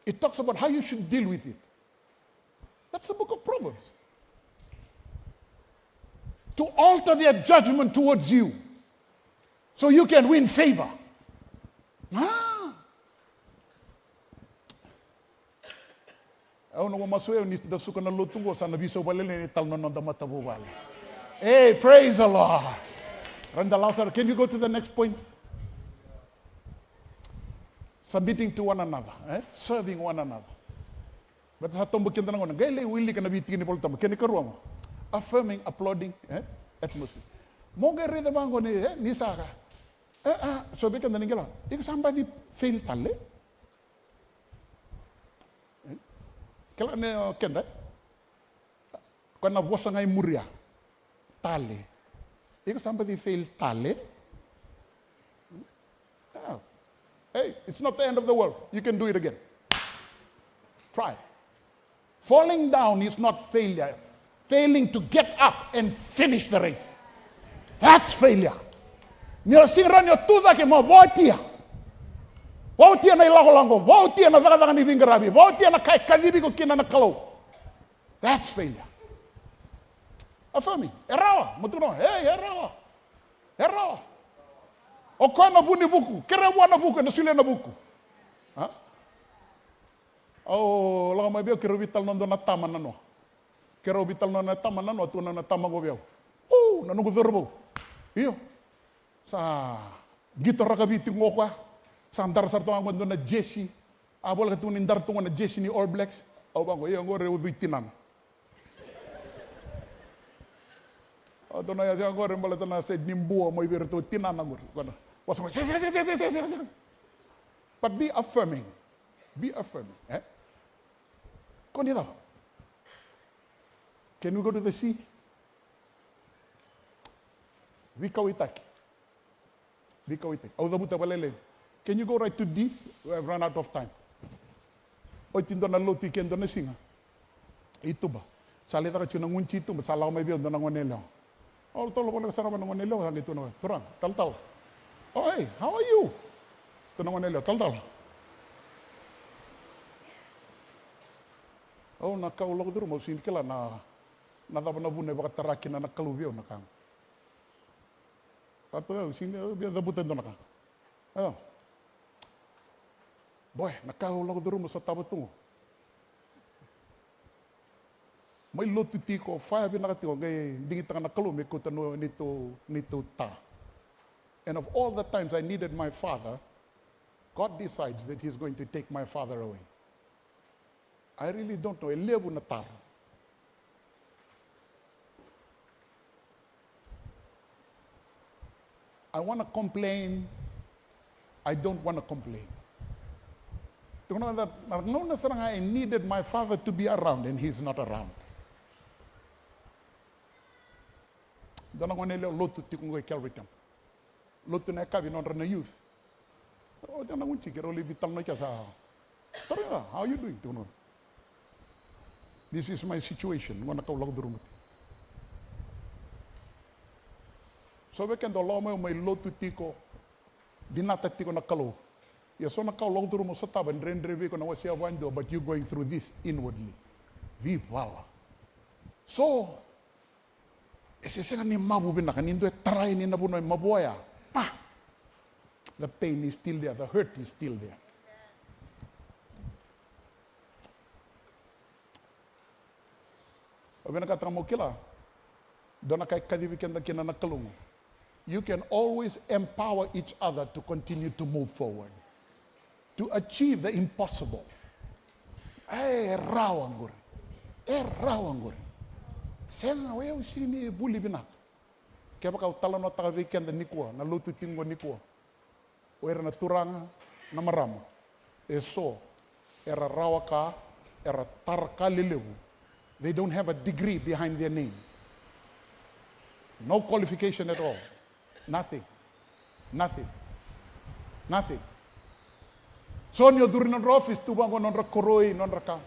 It talks about how you should deal with it. That's the book of Proverbs. To alter their judgment towards you so you can win favor. Ah. Au na vamasu, au ni da suka na lotu qo sa na veisau vakalailai na italanoa na noda matavuvale. Hey, praise the Lord. Randa Lazarus, can you go to the next point? Submitting to one another, eh? Serving one another. Baleta sa tobo keda na gauna, qai lai wilika na veitiki ni Volatabu, kena ikarua qo. Affirming, applauding, eh? Atmosphere. Mo qai raica vaqo ni, eh, ni sa ka. Eh, ah, so vei keda ni qai la. Iko sa baci fail tale. Eh? Kila ni o keda, eh? Koya na vosa ga e muria. Tale. Iko sa baci fail tale. Ah. Hey, it's not the end of the world. You can do it again. Try. Falling down is not failure. Failing to get up and finish the race. That's failure. Ni o sega ni rawa ni o tu cake mo votia. Votia na ilakolako, votia na cakacaka ni veiqaravi, votia na ka e kacivi iko kina na Kalou. That's failure. Affirming. E rawa. Mo tukuna, hey, e rawa. E rawa. O koya na vu ni vuku. Kerea vua na vuku, ena solia na vuku. Ha? Au lako mai vei au, keirau veitalanoa dua na tama nanoa. Keirau veitalanoa na tama nanoa, tukuna na tama qo vei au. U, na noqu cauravou. Io. Sa qito rakavi tiko qo o koya. Sa dara sara toka qo e dua na jersey. A voleka tu ni dara tu qo na jersey ni All Blacks. Au vaqo, io, qori e ucui tinana. Au tukuna, ia, qori e baleta na side ni bua mai vei iratou tinana qori. Qo na vosa qo, se, se, se. But be affirming. Be affirming, eh? Ko ni cava? Can we go to the sea? Veikauwaitaki. Veikauwaitaki. Au cavuta vakalailai. Can you go right to D? We have run out of time. Oti dua na lotu i ke dua na siga. I tuba. Sa lai caka tiko na gunu ti i tuba, sa lako mai vei au dua na gone yalewa. Au tolo voleka sara mai na gone yalewa, sa qai tukuna, turaga, talatala. Oh, hey, how are you? Tukuna na gone yalewa, talatala. Au na ka au lako curuma, au sega ni kila na, na cava na vuna e vakatara kina na Kalou vei au na ka. Sa tu, au sega ni via cavuta e dua na ka. Io. Boy, na ka au lako curuma, sotava tu qo. Mai lotu tiko, faya vinaka tiko, qai digitaka na Kalou me kauta na neitou, neitou ta. And of all the times I needed my father, God decides that he's going to take my father away. I really don't know. E levu na taro. I wanna complain. I don't wanna complain. Tukuna na, na gauna sara ga I needed my father to be around and he's not around. Dua na gone yalewa lotu tiko qo i Calvary Temple. Lotu na yakavi nodra na youth. O tena gunu tiko, keirau lai veitalanoa kea sa. Tara, how are you doing? Tukuna. This is my situation. Qo na ka au lako curuma tiko. So vei keda o lako mai, o mai lotu tiko, dinata tiko na Kalou. Ia so na ka o lako curuma, o sotava, e dredre vei iko na wasea vakadua, but you going through this inwardly. Veivala. So, e se sega ni mavu vinaka, ni dua e tara yani na vanua e mavoa ya. Ma, the pain is still there, the hurt is still there. O vinakata mo kila, dua na ka e kacivi keda kina na Kalou. You can always empower each other to continue to move forward, to achieve the impossible. E rawa qori. E rawa qori. Sega, o yau sega ni vuli vinaka. Kevaka au talanoataka vei keda nikua, na lotu tiko nikua, o ira na turaga, na marama, e so era rawa ka, era tara ka lelevu. They don't have a degree behind their names. No qualification at all. Nothing. Nothing. Nothing. So ni o curu i nodra office, tu vaqo nodra koroi, nodra ka.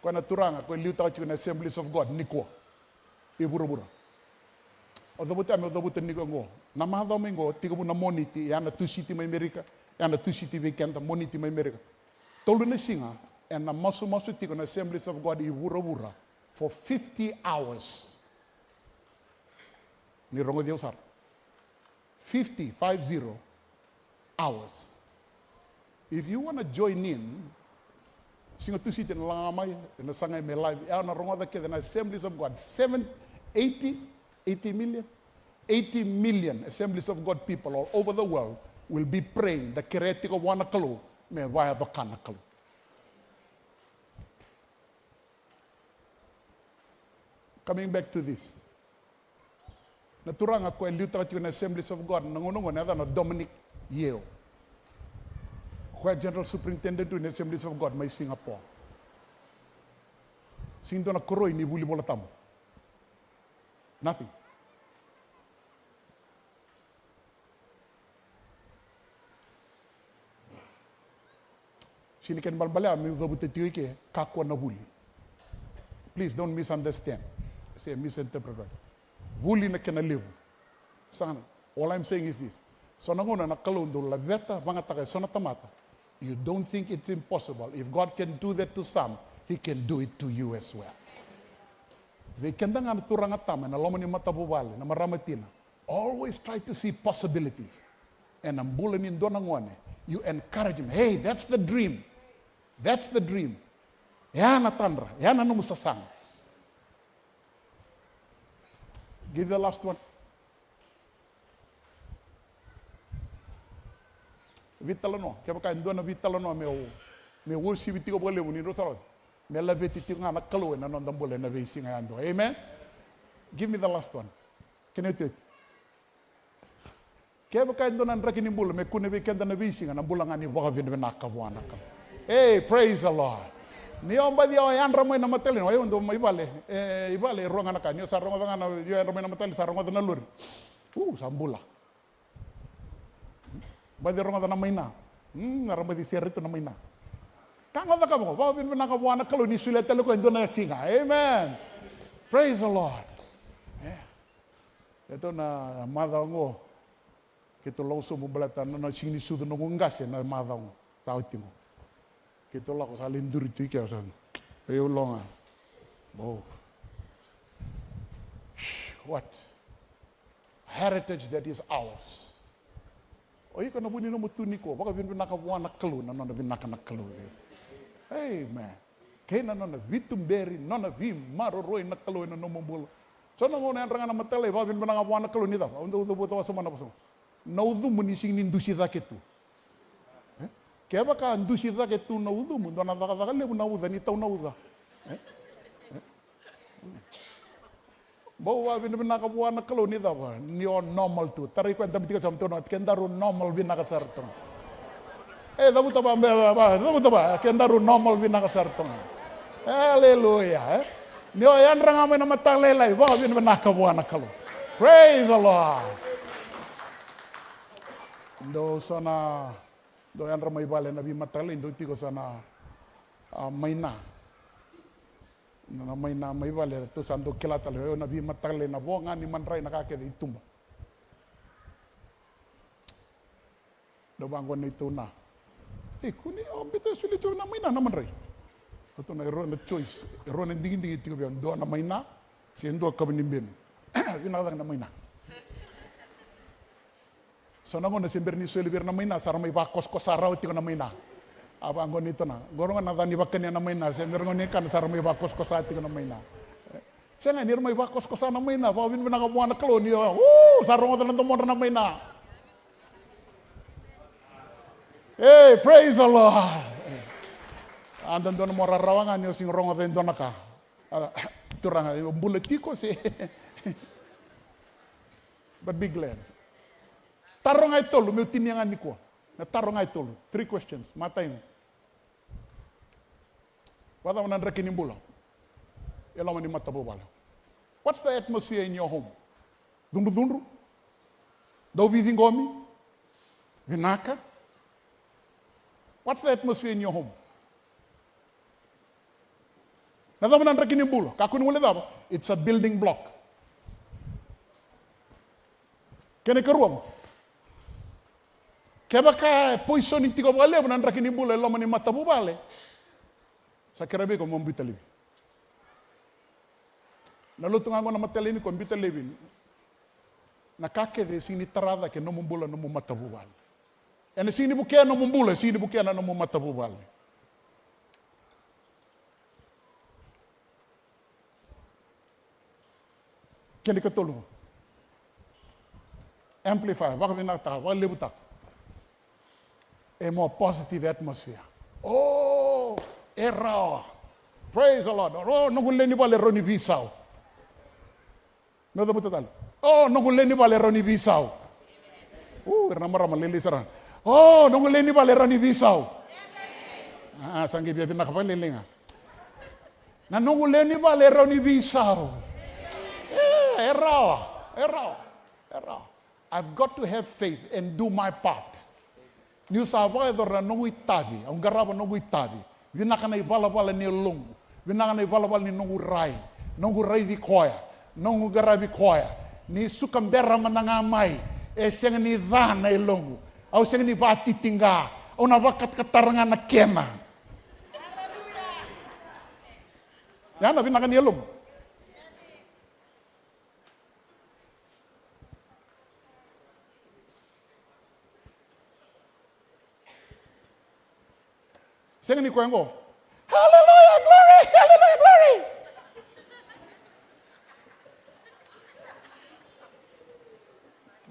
Koya na turaga koya e liutaka tiko na Assemblies of God nikua e vuravura. O cavuta, me o cavuta nikua qo. Na macawa mai qo, tekivu na Moniti, ya na Tusiti mai Merika, ya na Tusiti vei keda, Moniti mai Merika. Tolu na siga ena masumasu tiko na Assemblies of God e vuravura for fifty hours. Ni rogoci au sara. Fifty, five zero hours. If you wanna join in, siga Tusiti ena laga mai, ena sagai me live, ya na rogoca kece na Assemblies of God, seven, eighty, eighty million? Eighty million Assemblies of God people all over the world will be praying, da kerea tiko vua na Kalou me vakayaco ka na Kalou. Coming back to this. Na turaga koya e liutaka tiko na Assemblies of God na gauna qo, na yacana o Dominic Yeo. Koya General Superintendent tu ni Assemblies of God mai Singapore. Sega ni dua na koroi ni vuli Vola Tabu. Nothing. Sega ni kena ibalebale ya meu cavuta tiko i ke, kakua na vuli. Please don't misunderstand. Se misinterpret. Vuli na kena levu. Sega na, all I'm saying is this. So na gauna na Kalou dau laveta vakayagataka e so na tamata, you don't think it's impossible. If God can do that to some, he can do it to you as well. Vei keda ga na turaga tama ena loma ni matavuvale, na marama tina, always try to see possibilities. Ena bula ni dua na gone, you encourage him. Hey, that's the dream. That's the dream. Ya na tadra, ya na nomu sasaga. Give the last one. Veitalanoa, kevaka e dua na veitalanoa meu, meu uasivi tiko vakalevu ni drau sa rogoca. Me laveti tiko ga na Kalou ena noda bula ena veisiga yadua. Amen? Give me the last one. Kena iotioti. Kevaka e dua na draki ni bula me kune vei keda na veisiga, na bula ga ni vakavinavinaka vua na Kalou. Hey, praise the Lord. Ni o baci o yadra mai na mataka lailai, o yau dau mai vale, e, i vale e rua ga na ka, ni o sa rogoca ga na, ni o yadra mai na mataka lailai, sa rogoca na lori. U, sa bula. Baci rogoca na maina. Mm, era baci sere tu na maina. Ka ga o cakava qo, vakavinavinaka vua na Kalou ni solia tale koya e dua na siga. Amen. Praise the Lord. E. Keitou na macawa qo, keitou lako sobu baleta na, na sega ni sucu noqu qase na macawa qo. Sa oti qo. Keitou lako sa lai duri tu i ke, sa, e, au loga. Bo. Shh, what? Heritage that is ours. O iko na vu ni nomu tu nikua, vakavinavinaka vua na Kalou na nona vinaka na Kalou. Amen. Kei na nona veituberi, nona veimaroroi na Kalou ena nomu bula. So na gauna yadra ga na mataka lailai, vakavinavinaka vua na Kalou ni cava? Au dau cavuta vakasama na vosa. Na ucumu ni sega ni dusi cake tu. E? Kevaka dusi cake tu na ucumu, dua na cakacaka levu na uca ni tau na uca. E? E? Bau vakavinavinaka vua na Kalou ni cava, ni o normal tu. Tarai koya dabe tiko, sa mai tukuna, kedaru normal vinaka sara tu ga. E, cavuta va, be, va, va, cavuta va, kedaru normal vinaka sara tu ga. Aleluya, e? Ni o yadra ga mai na mataka lailai, vakavinavinaka vua na Kalou. Praise the Lord. Dou so na, dou yadra mai vale na veimataka lailai, dou tiko so na, a, maina. Na maina mai vale, ratou sa dau kila tale, o na veimataqali na vo ga ni madrai na ka kece i tuba. Dau vaqo neitou na. Ei, kua ni o biuta e soli tu na maina na madrai. Ratou na e rua na choice, e rua na digidigi tiko vei au, dua na maina, se dua kava ni benu. Vinaka cake na maina. So na gauna se bera ni soli vei ira na maina, sa ra mai vakosakosa rawa tiko na maina. A vaqo neitou na. Qo rogo na ca ni vakania na maina, se bera gona ni kana sa ra mai vakosakosa tiko na maina. Sega ni ra mai vakosakosa na maina, vakavinavinaka vua na Kalou ni, u, sa rogoca na domodra na maina. Hey, praise the Lord. A dodonu mo rarawa ga ni o sega ni rogoca e dua na ka. A, turaga, o bula tiko se. But be glad. Taro ga e tolu, meu tinia ga nikua. Na taro ga e tolu. Three questions. Matai ga. Vakacava na draki ni bula e loma ni matavuvale? What's the atmosphere in your home? Cudrucudru? Dau veiciqomi? Vinaka? What's the atmosphere in your home? Na cava na draki ni bula? Kakua ni guilecava. It's a building block. Kena ikarua, kevaka e poisoni tiko vakalevu na draki ni bula e loma ni matavuvale, sa kerea vei iko mo biuta laivi. Na lotu ga oqo na mataka lailai nikua, biuta laivi. Na ka kece e sega ni tara cake nomu bula, nomu matavuvale. Ena sega ni vukea nomu bula, e sega ni vukea na nomu matavuvale. Kena ikatolu. Amplify, vakavinakataka, vakalevutaka. A more positive atmosphere. O, e rawa. Praise the Lord. O, noqu lewe ni vale e rawa ni veisau. Meu cavuta tale. O, noqu lewe ni vale e rawa ni veisau. U, ira na marama lailai sara. O, noqu lewe ni vale e rawa ni veisau. A, sa qai via vinaka vakalailai ga. Na noqu lewe ni vale e rawa ni veisau. E, e rawa, e rawa, e rawa. I've got to have faith and do my part. Niu sa vakayacora na noqu itavi, au qarava noqu itavi. Vinaka na ivalavala ni yaloqu. Vinaka na ivalavala ni noqu rai. Noqu raici koya. Noqu qaravi koya. Ni suka bera mada ga mai. E sega ni ca na yaloqu. Au sega ni vakatitiqa. Au na vakatakatara ga na kena. Ya na vinaka ni yaloqu. Sega ni koya oqo. Hallelujah, glory, hallelujah, glory.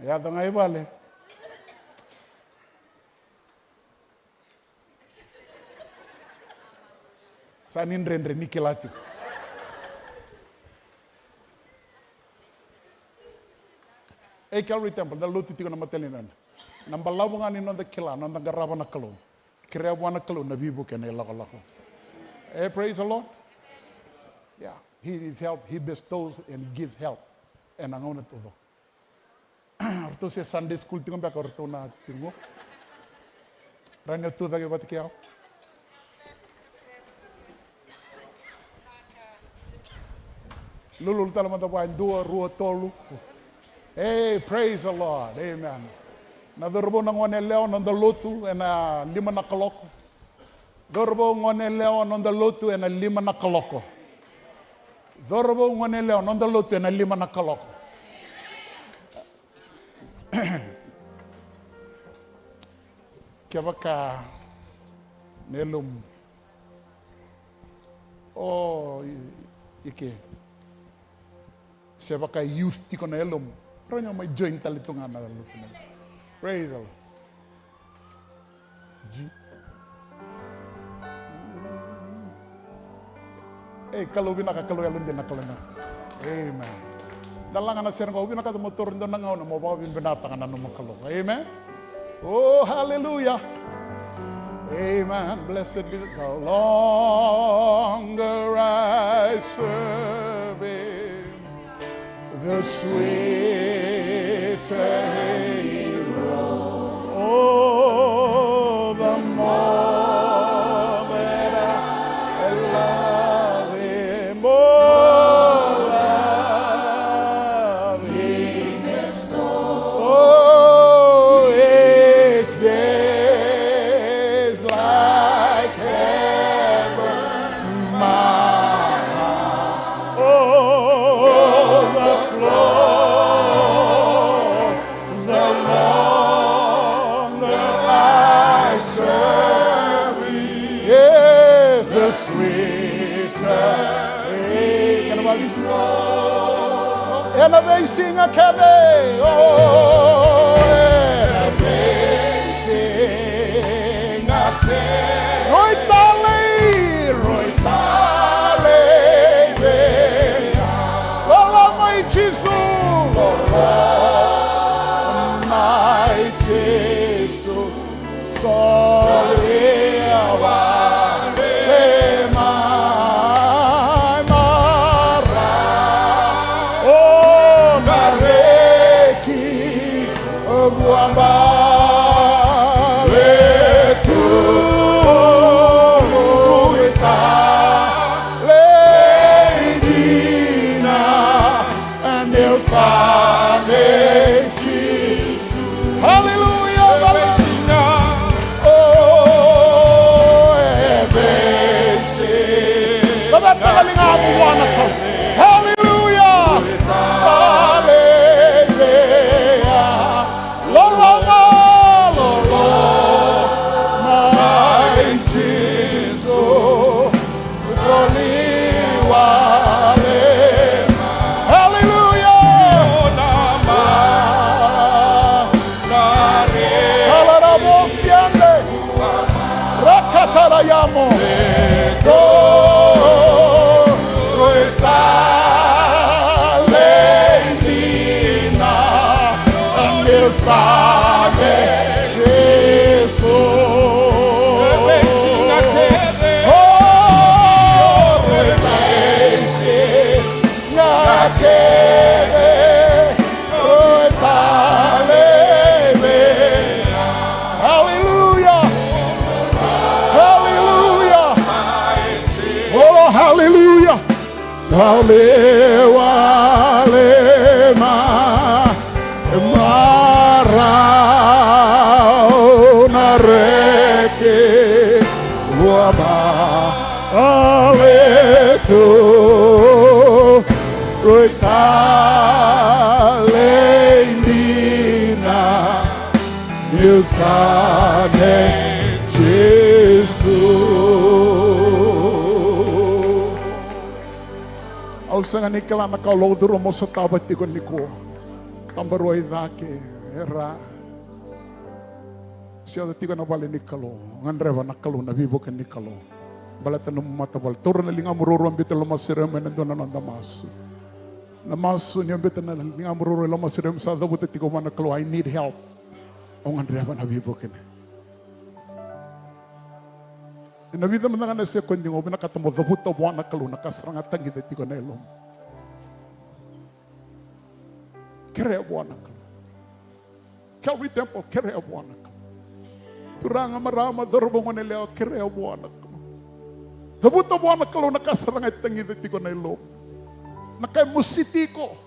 Yaco ga i vale. Sa ni dredre ni kila tiko. Ei Calvary Temple, da lotu tiko na mataka lailai nikua. Na balavu ga ni noda kila, noda qarava na Kalou. Kerea vua na Kalou na veivuke, na ilakolako. E, praise the Lord. Yeah, he is help, he bestows and gives help. Ena gauna taucoko. Ratou se Sunday school tiko beka o ratou na tiko. Rawa ni o tu cake vata kei au. Lululu tale mada vua e dua, rua, tolu. Hey, praise the Lord. Amen. Na cauravou, na gone yalewa, noda lotu ena lima na kaloko. Cauravou, gone yalewa, noda lotu ena lima na kaloko. Cauravou, gone yalewa, noda lotu ena lima na kaloko. Kevaka na yalomu o i, i ke. Se vaka e youth tiko na yalomu, rawa ni o mai join tale tu ga na lotu na. Praise the Lord. Ji. Ei, Kalou vinaka, Kalou yalodina, Kalou na. Amen. Da laga na sere qo, au vinakata mo taura dua na gauna mo vakavinavinakataka na nomu Kalou. Amen. Oh, hallelujah. Amen. Blessed be the, the longer I serve him, the sweeter he grows. Oh, the more that I love him. Ena veisiga kece, o, ena veisiga kece. Rui talei, rui talei vei au. Loloma i Jisu, loloma i Jisu. Solia wale mai, marau, o na reki vua bale tu, rui talei dina. Niu sa vei Jisu. Aleluya, aleluya. O, e veisiga. Laveta na ligamu vua na Kalou. Aleluya. Aleluya. Loloma, loloma i Jisu. Soli wale. Aleluya. Kalarabosiande. Rakatarayamo. Rui talei dina. Niu sa vei Jisu. Veisiga kece. O, rui veisiga kece. Rui talei vei. Aleluya. Aleluya. O, aleluya. Sa lewa lema, marau na reke vua bale tu, rui talei dina, niu sa vei Jisu. Au sega ni kila na ka o lako curuma, au sotava tiko nikua. Tabarua i cake, era. Sio tiko na vale ni Kalou, gadreva na Kalou na veivuke ni Kalou. Baleta na nomu matavuvale, taura na ligamu ruarua, biuta e lomaseremu ena dua na noda masu. Na masu ni o biuta na ligamu ruarua e lomaseremu, sa cavuta tiko vua na Kalou, I need help. Au gadreva na veivuke ni Ena vica mada ga na sekodi ga, au vinakata mo cavuta vua na Kalou na ka sara ga tagica tiko na yalomu. Kerea vua na Kalou. Calvary Temple, kerea vua na Kalou. Turaga, marama, cauravou, goneyalewa, kerea vua na Kalou. Cavuta vua na Kalou na ka sara ga e tagica tiko na yalomu. Na ka e mositi iko.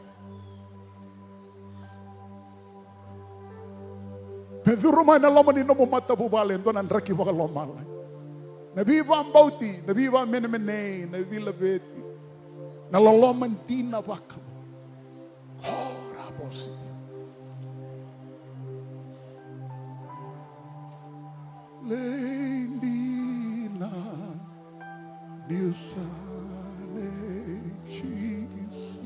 Me curu mai na loma ni nomu matavuvale e dua na draki vakalomalagi. Na veivakabauti, na veivakamenemenei, na veilaveti, na loloma dina vaka. Korabosi. Lei dina. Niu sa lei Jisu.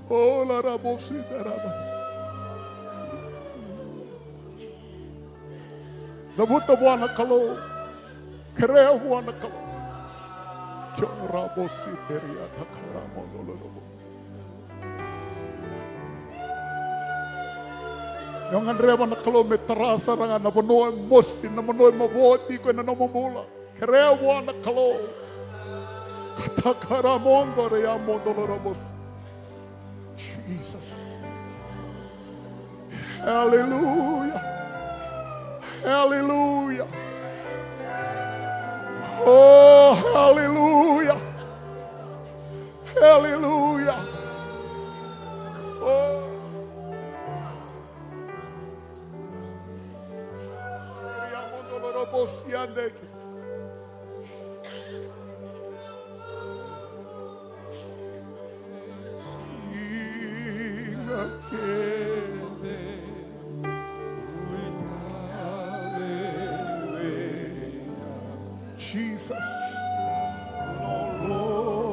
Kola rabosi daraba. Cavuta vua na Kalou. Kerea vua na Kalou. Kio rabosi deriata karamo lololobo. Ni o gadreva na Kalou me tara sara ga na vanua e mosi, na vanua e mavoa tiko ena nomu bula. Kerea vua na Kalou. Katakara modo re a modo lorobos. Jesus. Hallelujah. Hallelujah. Oh, hallelujah. Hallelujah. Oh. Siga kece. Jesus. Lolo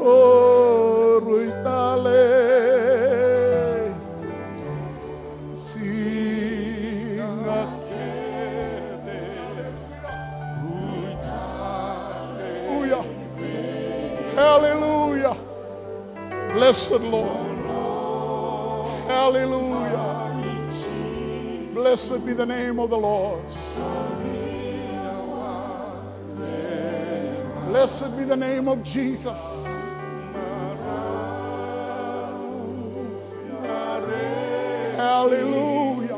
Rui tale. Siga kece. Hallelujah. Hallelujah. Blessed Lord. Hallelujah. Blessed be the name of the Lord. Blessed be the name of Jesus. Hallelujah.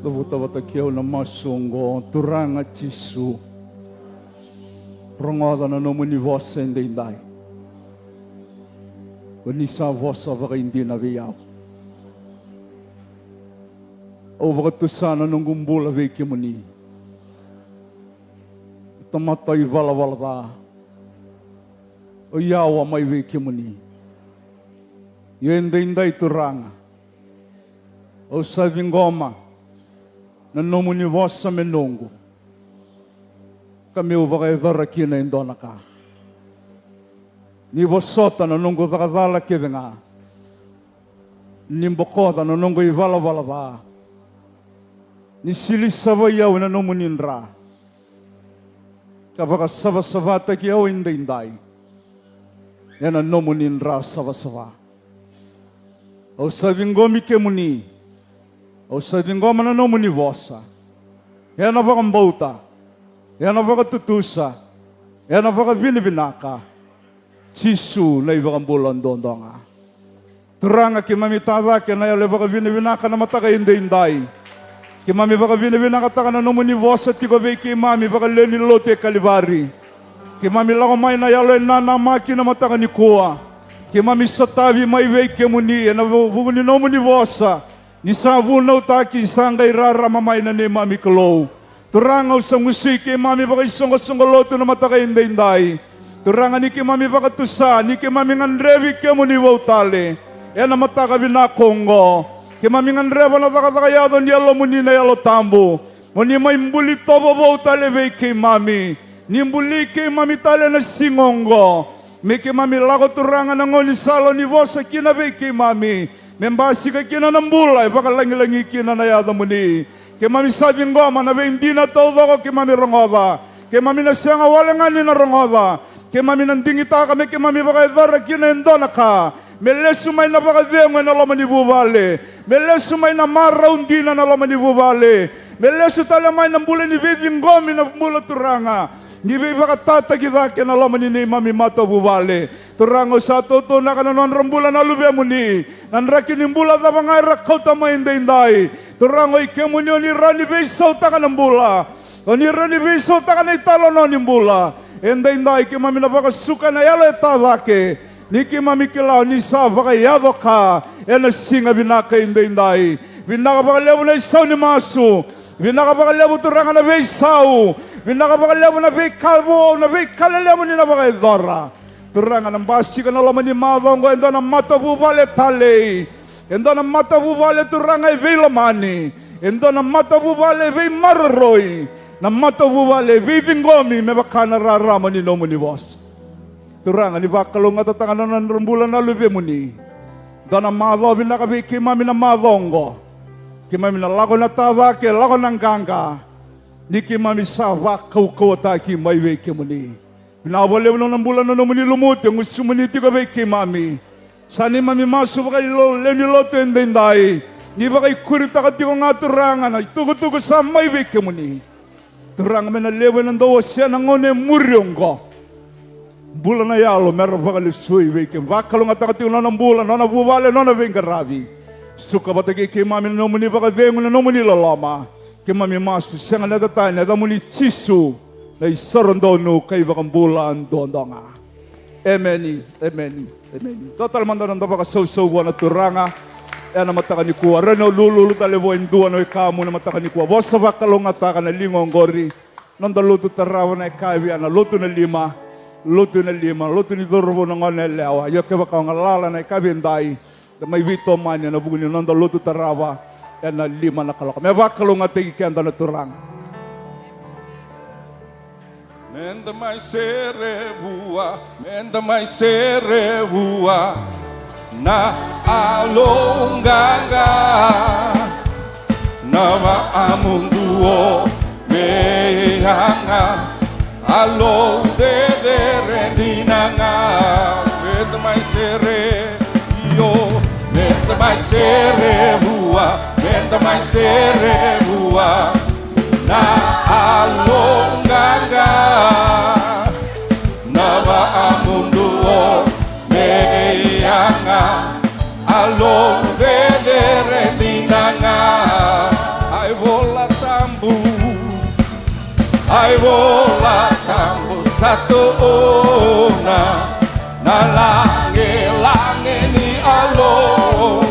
Cavuta vata kei au na masu oqo. Turaga Jisu, rogoca na nomuni vosa edaidai. Ko ni sa vosa vakaidina vei au. Au vakatusa na noqu bula vei kemuni. Tamata ivalavala ca. Au yawa mai vei kemuni. Ia edaidai Turaga, au sa ciqoma na nomuni vosa me noqu, ka meu vakayacora kina e dua na ka. Ni vosota na noqu cakacala kece ga. Ni bokoca na noqu ivalavala ca. Ni silisavai au ena nomuni dra, ka vakasavasavataki au edaidai ena nomuni dra savasava. Au sa ciqomi kemuni. Au sa ciqoma na nomuni vosa ena vakabauta, ena vakatutusa, ena vakavinavinaka. Jisu na iVakabula duadua ga. Turaga, keimami tacake na yalo e vakavinavinaka na mataka edaidai. Keimami vakavinavinakataka na nomuni vosa tiko vei keimami vakalewe ni lotu e Kalivari. Keimami lako mai na yalo e nanamaki na mataka nikua. Keimami sotavi mai vei kemuni ena vu-, vuku ni nomuni vosa. Ni sa vunautaki, sa qai rarama mai na neimami Kalou. Turaga, au sa gusui keimami vakaisoqosoqo lotu na mataka edaidai. Turaga, ni keimami vakatusa, ni keimami gadrevi kemuni vou tale ena mataka vinaka oqo. Keimami gadreva na cakacaka yaco ni Yalomuni na Yalo Tabu. Mo ni mai buli tovo vou tale vei keimami. Ni buli keimami tale ena siga oqo. Me keimami lako, Turaga, na gaunisala o ni vosa kina vei keimami. Me basika kina na bula e vakalagilagi kina na yacamuni. Keimami sa ciqoma na veidina taucoko keimami rogoca. Keimami na sega wale ga ni na rogoca. Keimami na digitaka me keimami vakayacora kina e dua na ka. Me lesu mai na vakacegu ena loma ni vuvale. Me lesu mai na marau dina na loma ni vuvale. Me lesu tale mai na bula ni veiciqomi na bula, Turaga. Ni veivakatataki cake ena loma ni neimami matavuvale. Turaga, au sa tautuanaka na nodra bula na luvemuni. Na draki ni bula cava ga era kauta mai edaidai. Turaga, o i kemuni o ni rawa ni veisautaka na bula. O ni rawa ni veisautaka na italanoa ni bula. Edaidai keimami na vakasuka na yalo e tacake. Ni keimami kila o ni sa vakayaco ka ena siga vinaka edaidai. Vinaka vakalevu na isau ni masu. Vinaka vakalevu, Turaga, na veisau. Vinaka vakalevu na veikavo, na veika lelevu ni na vakayacora. Turaga, na basika na loma ni macawa oqo e dua na matavuvale talei. E dua na matavuvale, Turaga, e veilomani. E dua na matavuvale e veimaroroi. Na matavuvale e veiciqomi me vaka na rarama ni nomuni vosa. Turaga, ni vakalougatataka na nodra bula na luvemuni. Dua na macawa vinaka vei keimami na macawa oqo. Keimami na lako na tacake, lako na qaqa. Ni keimami sa vakaukauwataki mai vei kemuni. Vinaka vakalevu na nona bula na nomuni lumuti, e gusumuni tiko vei keimami. Sa neimami masu vakailo lewe ni lotu edaidai. Ni vakaikuritaka tiko ga, Turaga, na itukutuku sa mai vei kemuni. Turaga, me na levu ena dau wasea na gauna e muri oqo. Bula na yalo me ra vakalesui vei kemuni. Vakalougatataka tiko na nona bula, nona vuvale, nona veiqaravi. Suka vata kei keimami na nomuni vakacegu, na nomuni loloma. Keimami masu sega ni yaca tani, yacamuni Jisu, na isoro donu ka iVakabula duadua ga. Emeni, emeni, emeni. Dua tale mada na noda vakasausau vua na Turaga. Ena mataka nikua, rau na lululu tale vua e dua na wekamu na mataka nikua. Vosa vakalougatataka na liga oqori. Noda lotu tarava na yakavi, ena lotu na lima, lotu na lima, lotu ni cauravou, na gone yalewa. Io, kevaka o galala na yakavi edai, da mai veitomani ena vuku ni noda lotu tarava ena lima na kaloko. Me vakalougatataki keda na Turaga. Meda mai sere vua, meda mai sere vua na Yalo Qaqa. Na vamuduo me yaga, Yalo cecere dina ga. Meda mai sere, io, meda mai sere vua, meda mai sere vua na Yalo Qaqa. Na vamuduo me yaga, Yalo cecere dina ga. Ai Vola Tabu, ai Vola Tabu, sa tu na, na lagilagi ni Yalo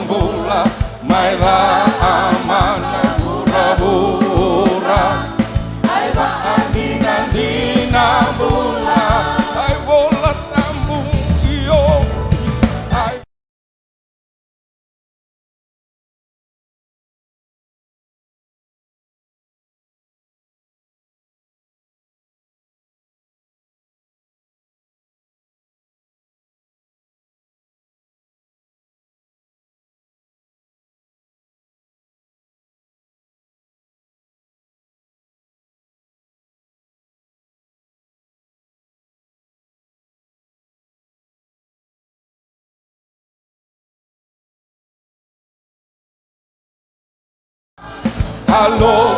bula mai cama na vuravura. Ai vadinadina bula, ai Vola Tabu, io. Ai Yalo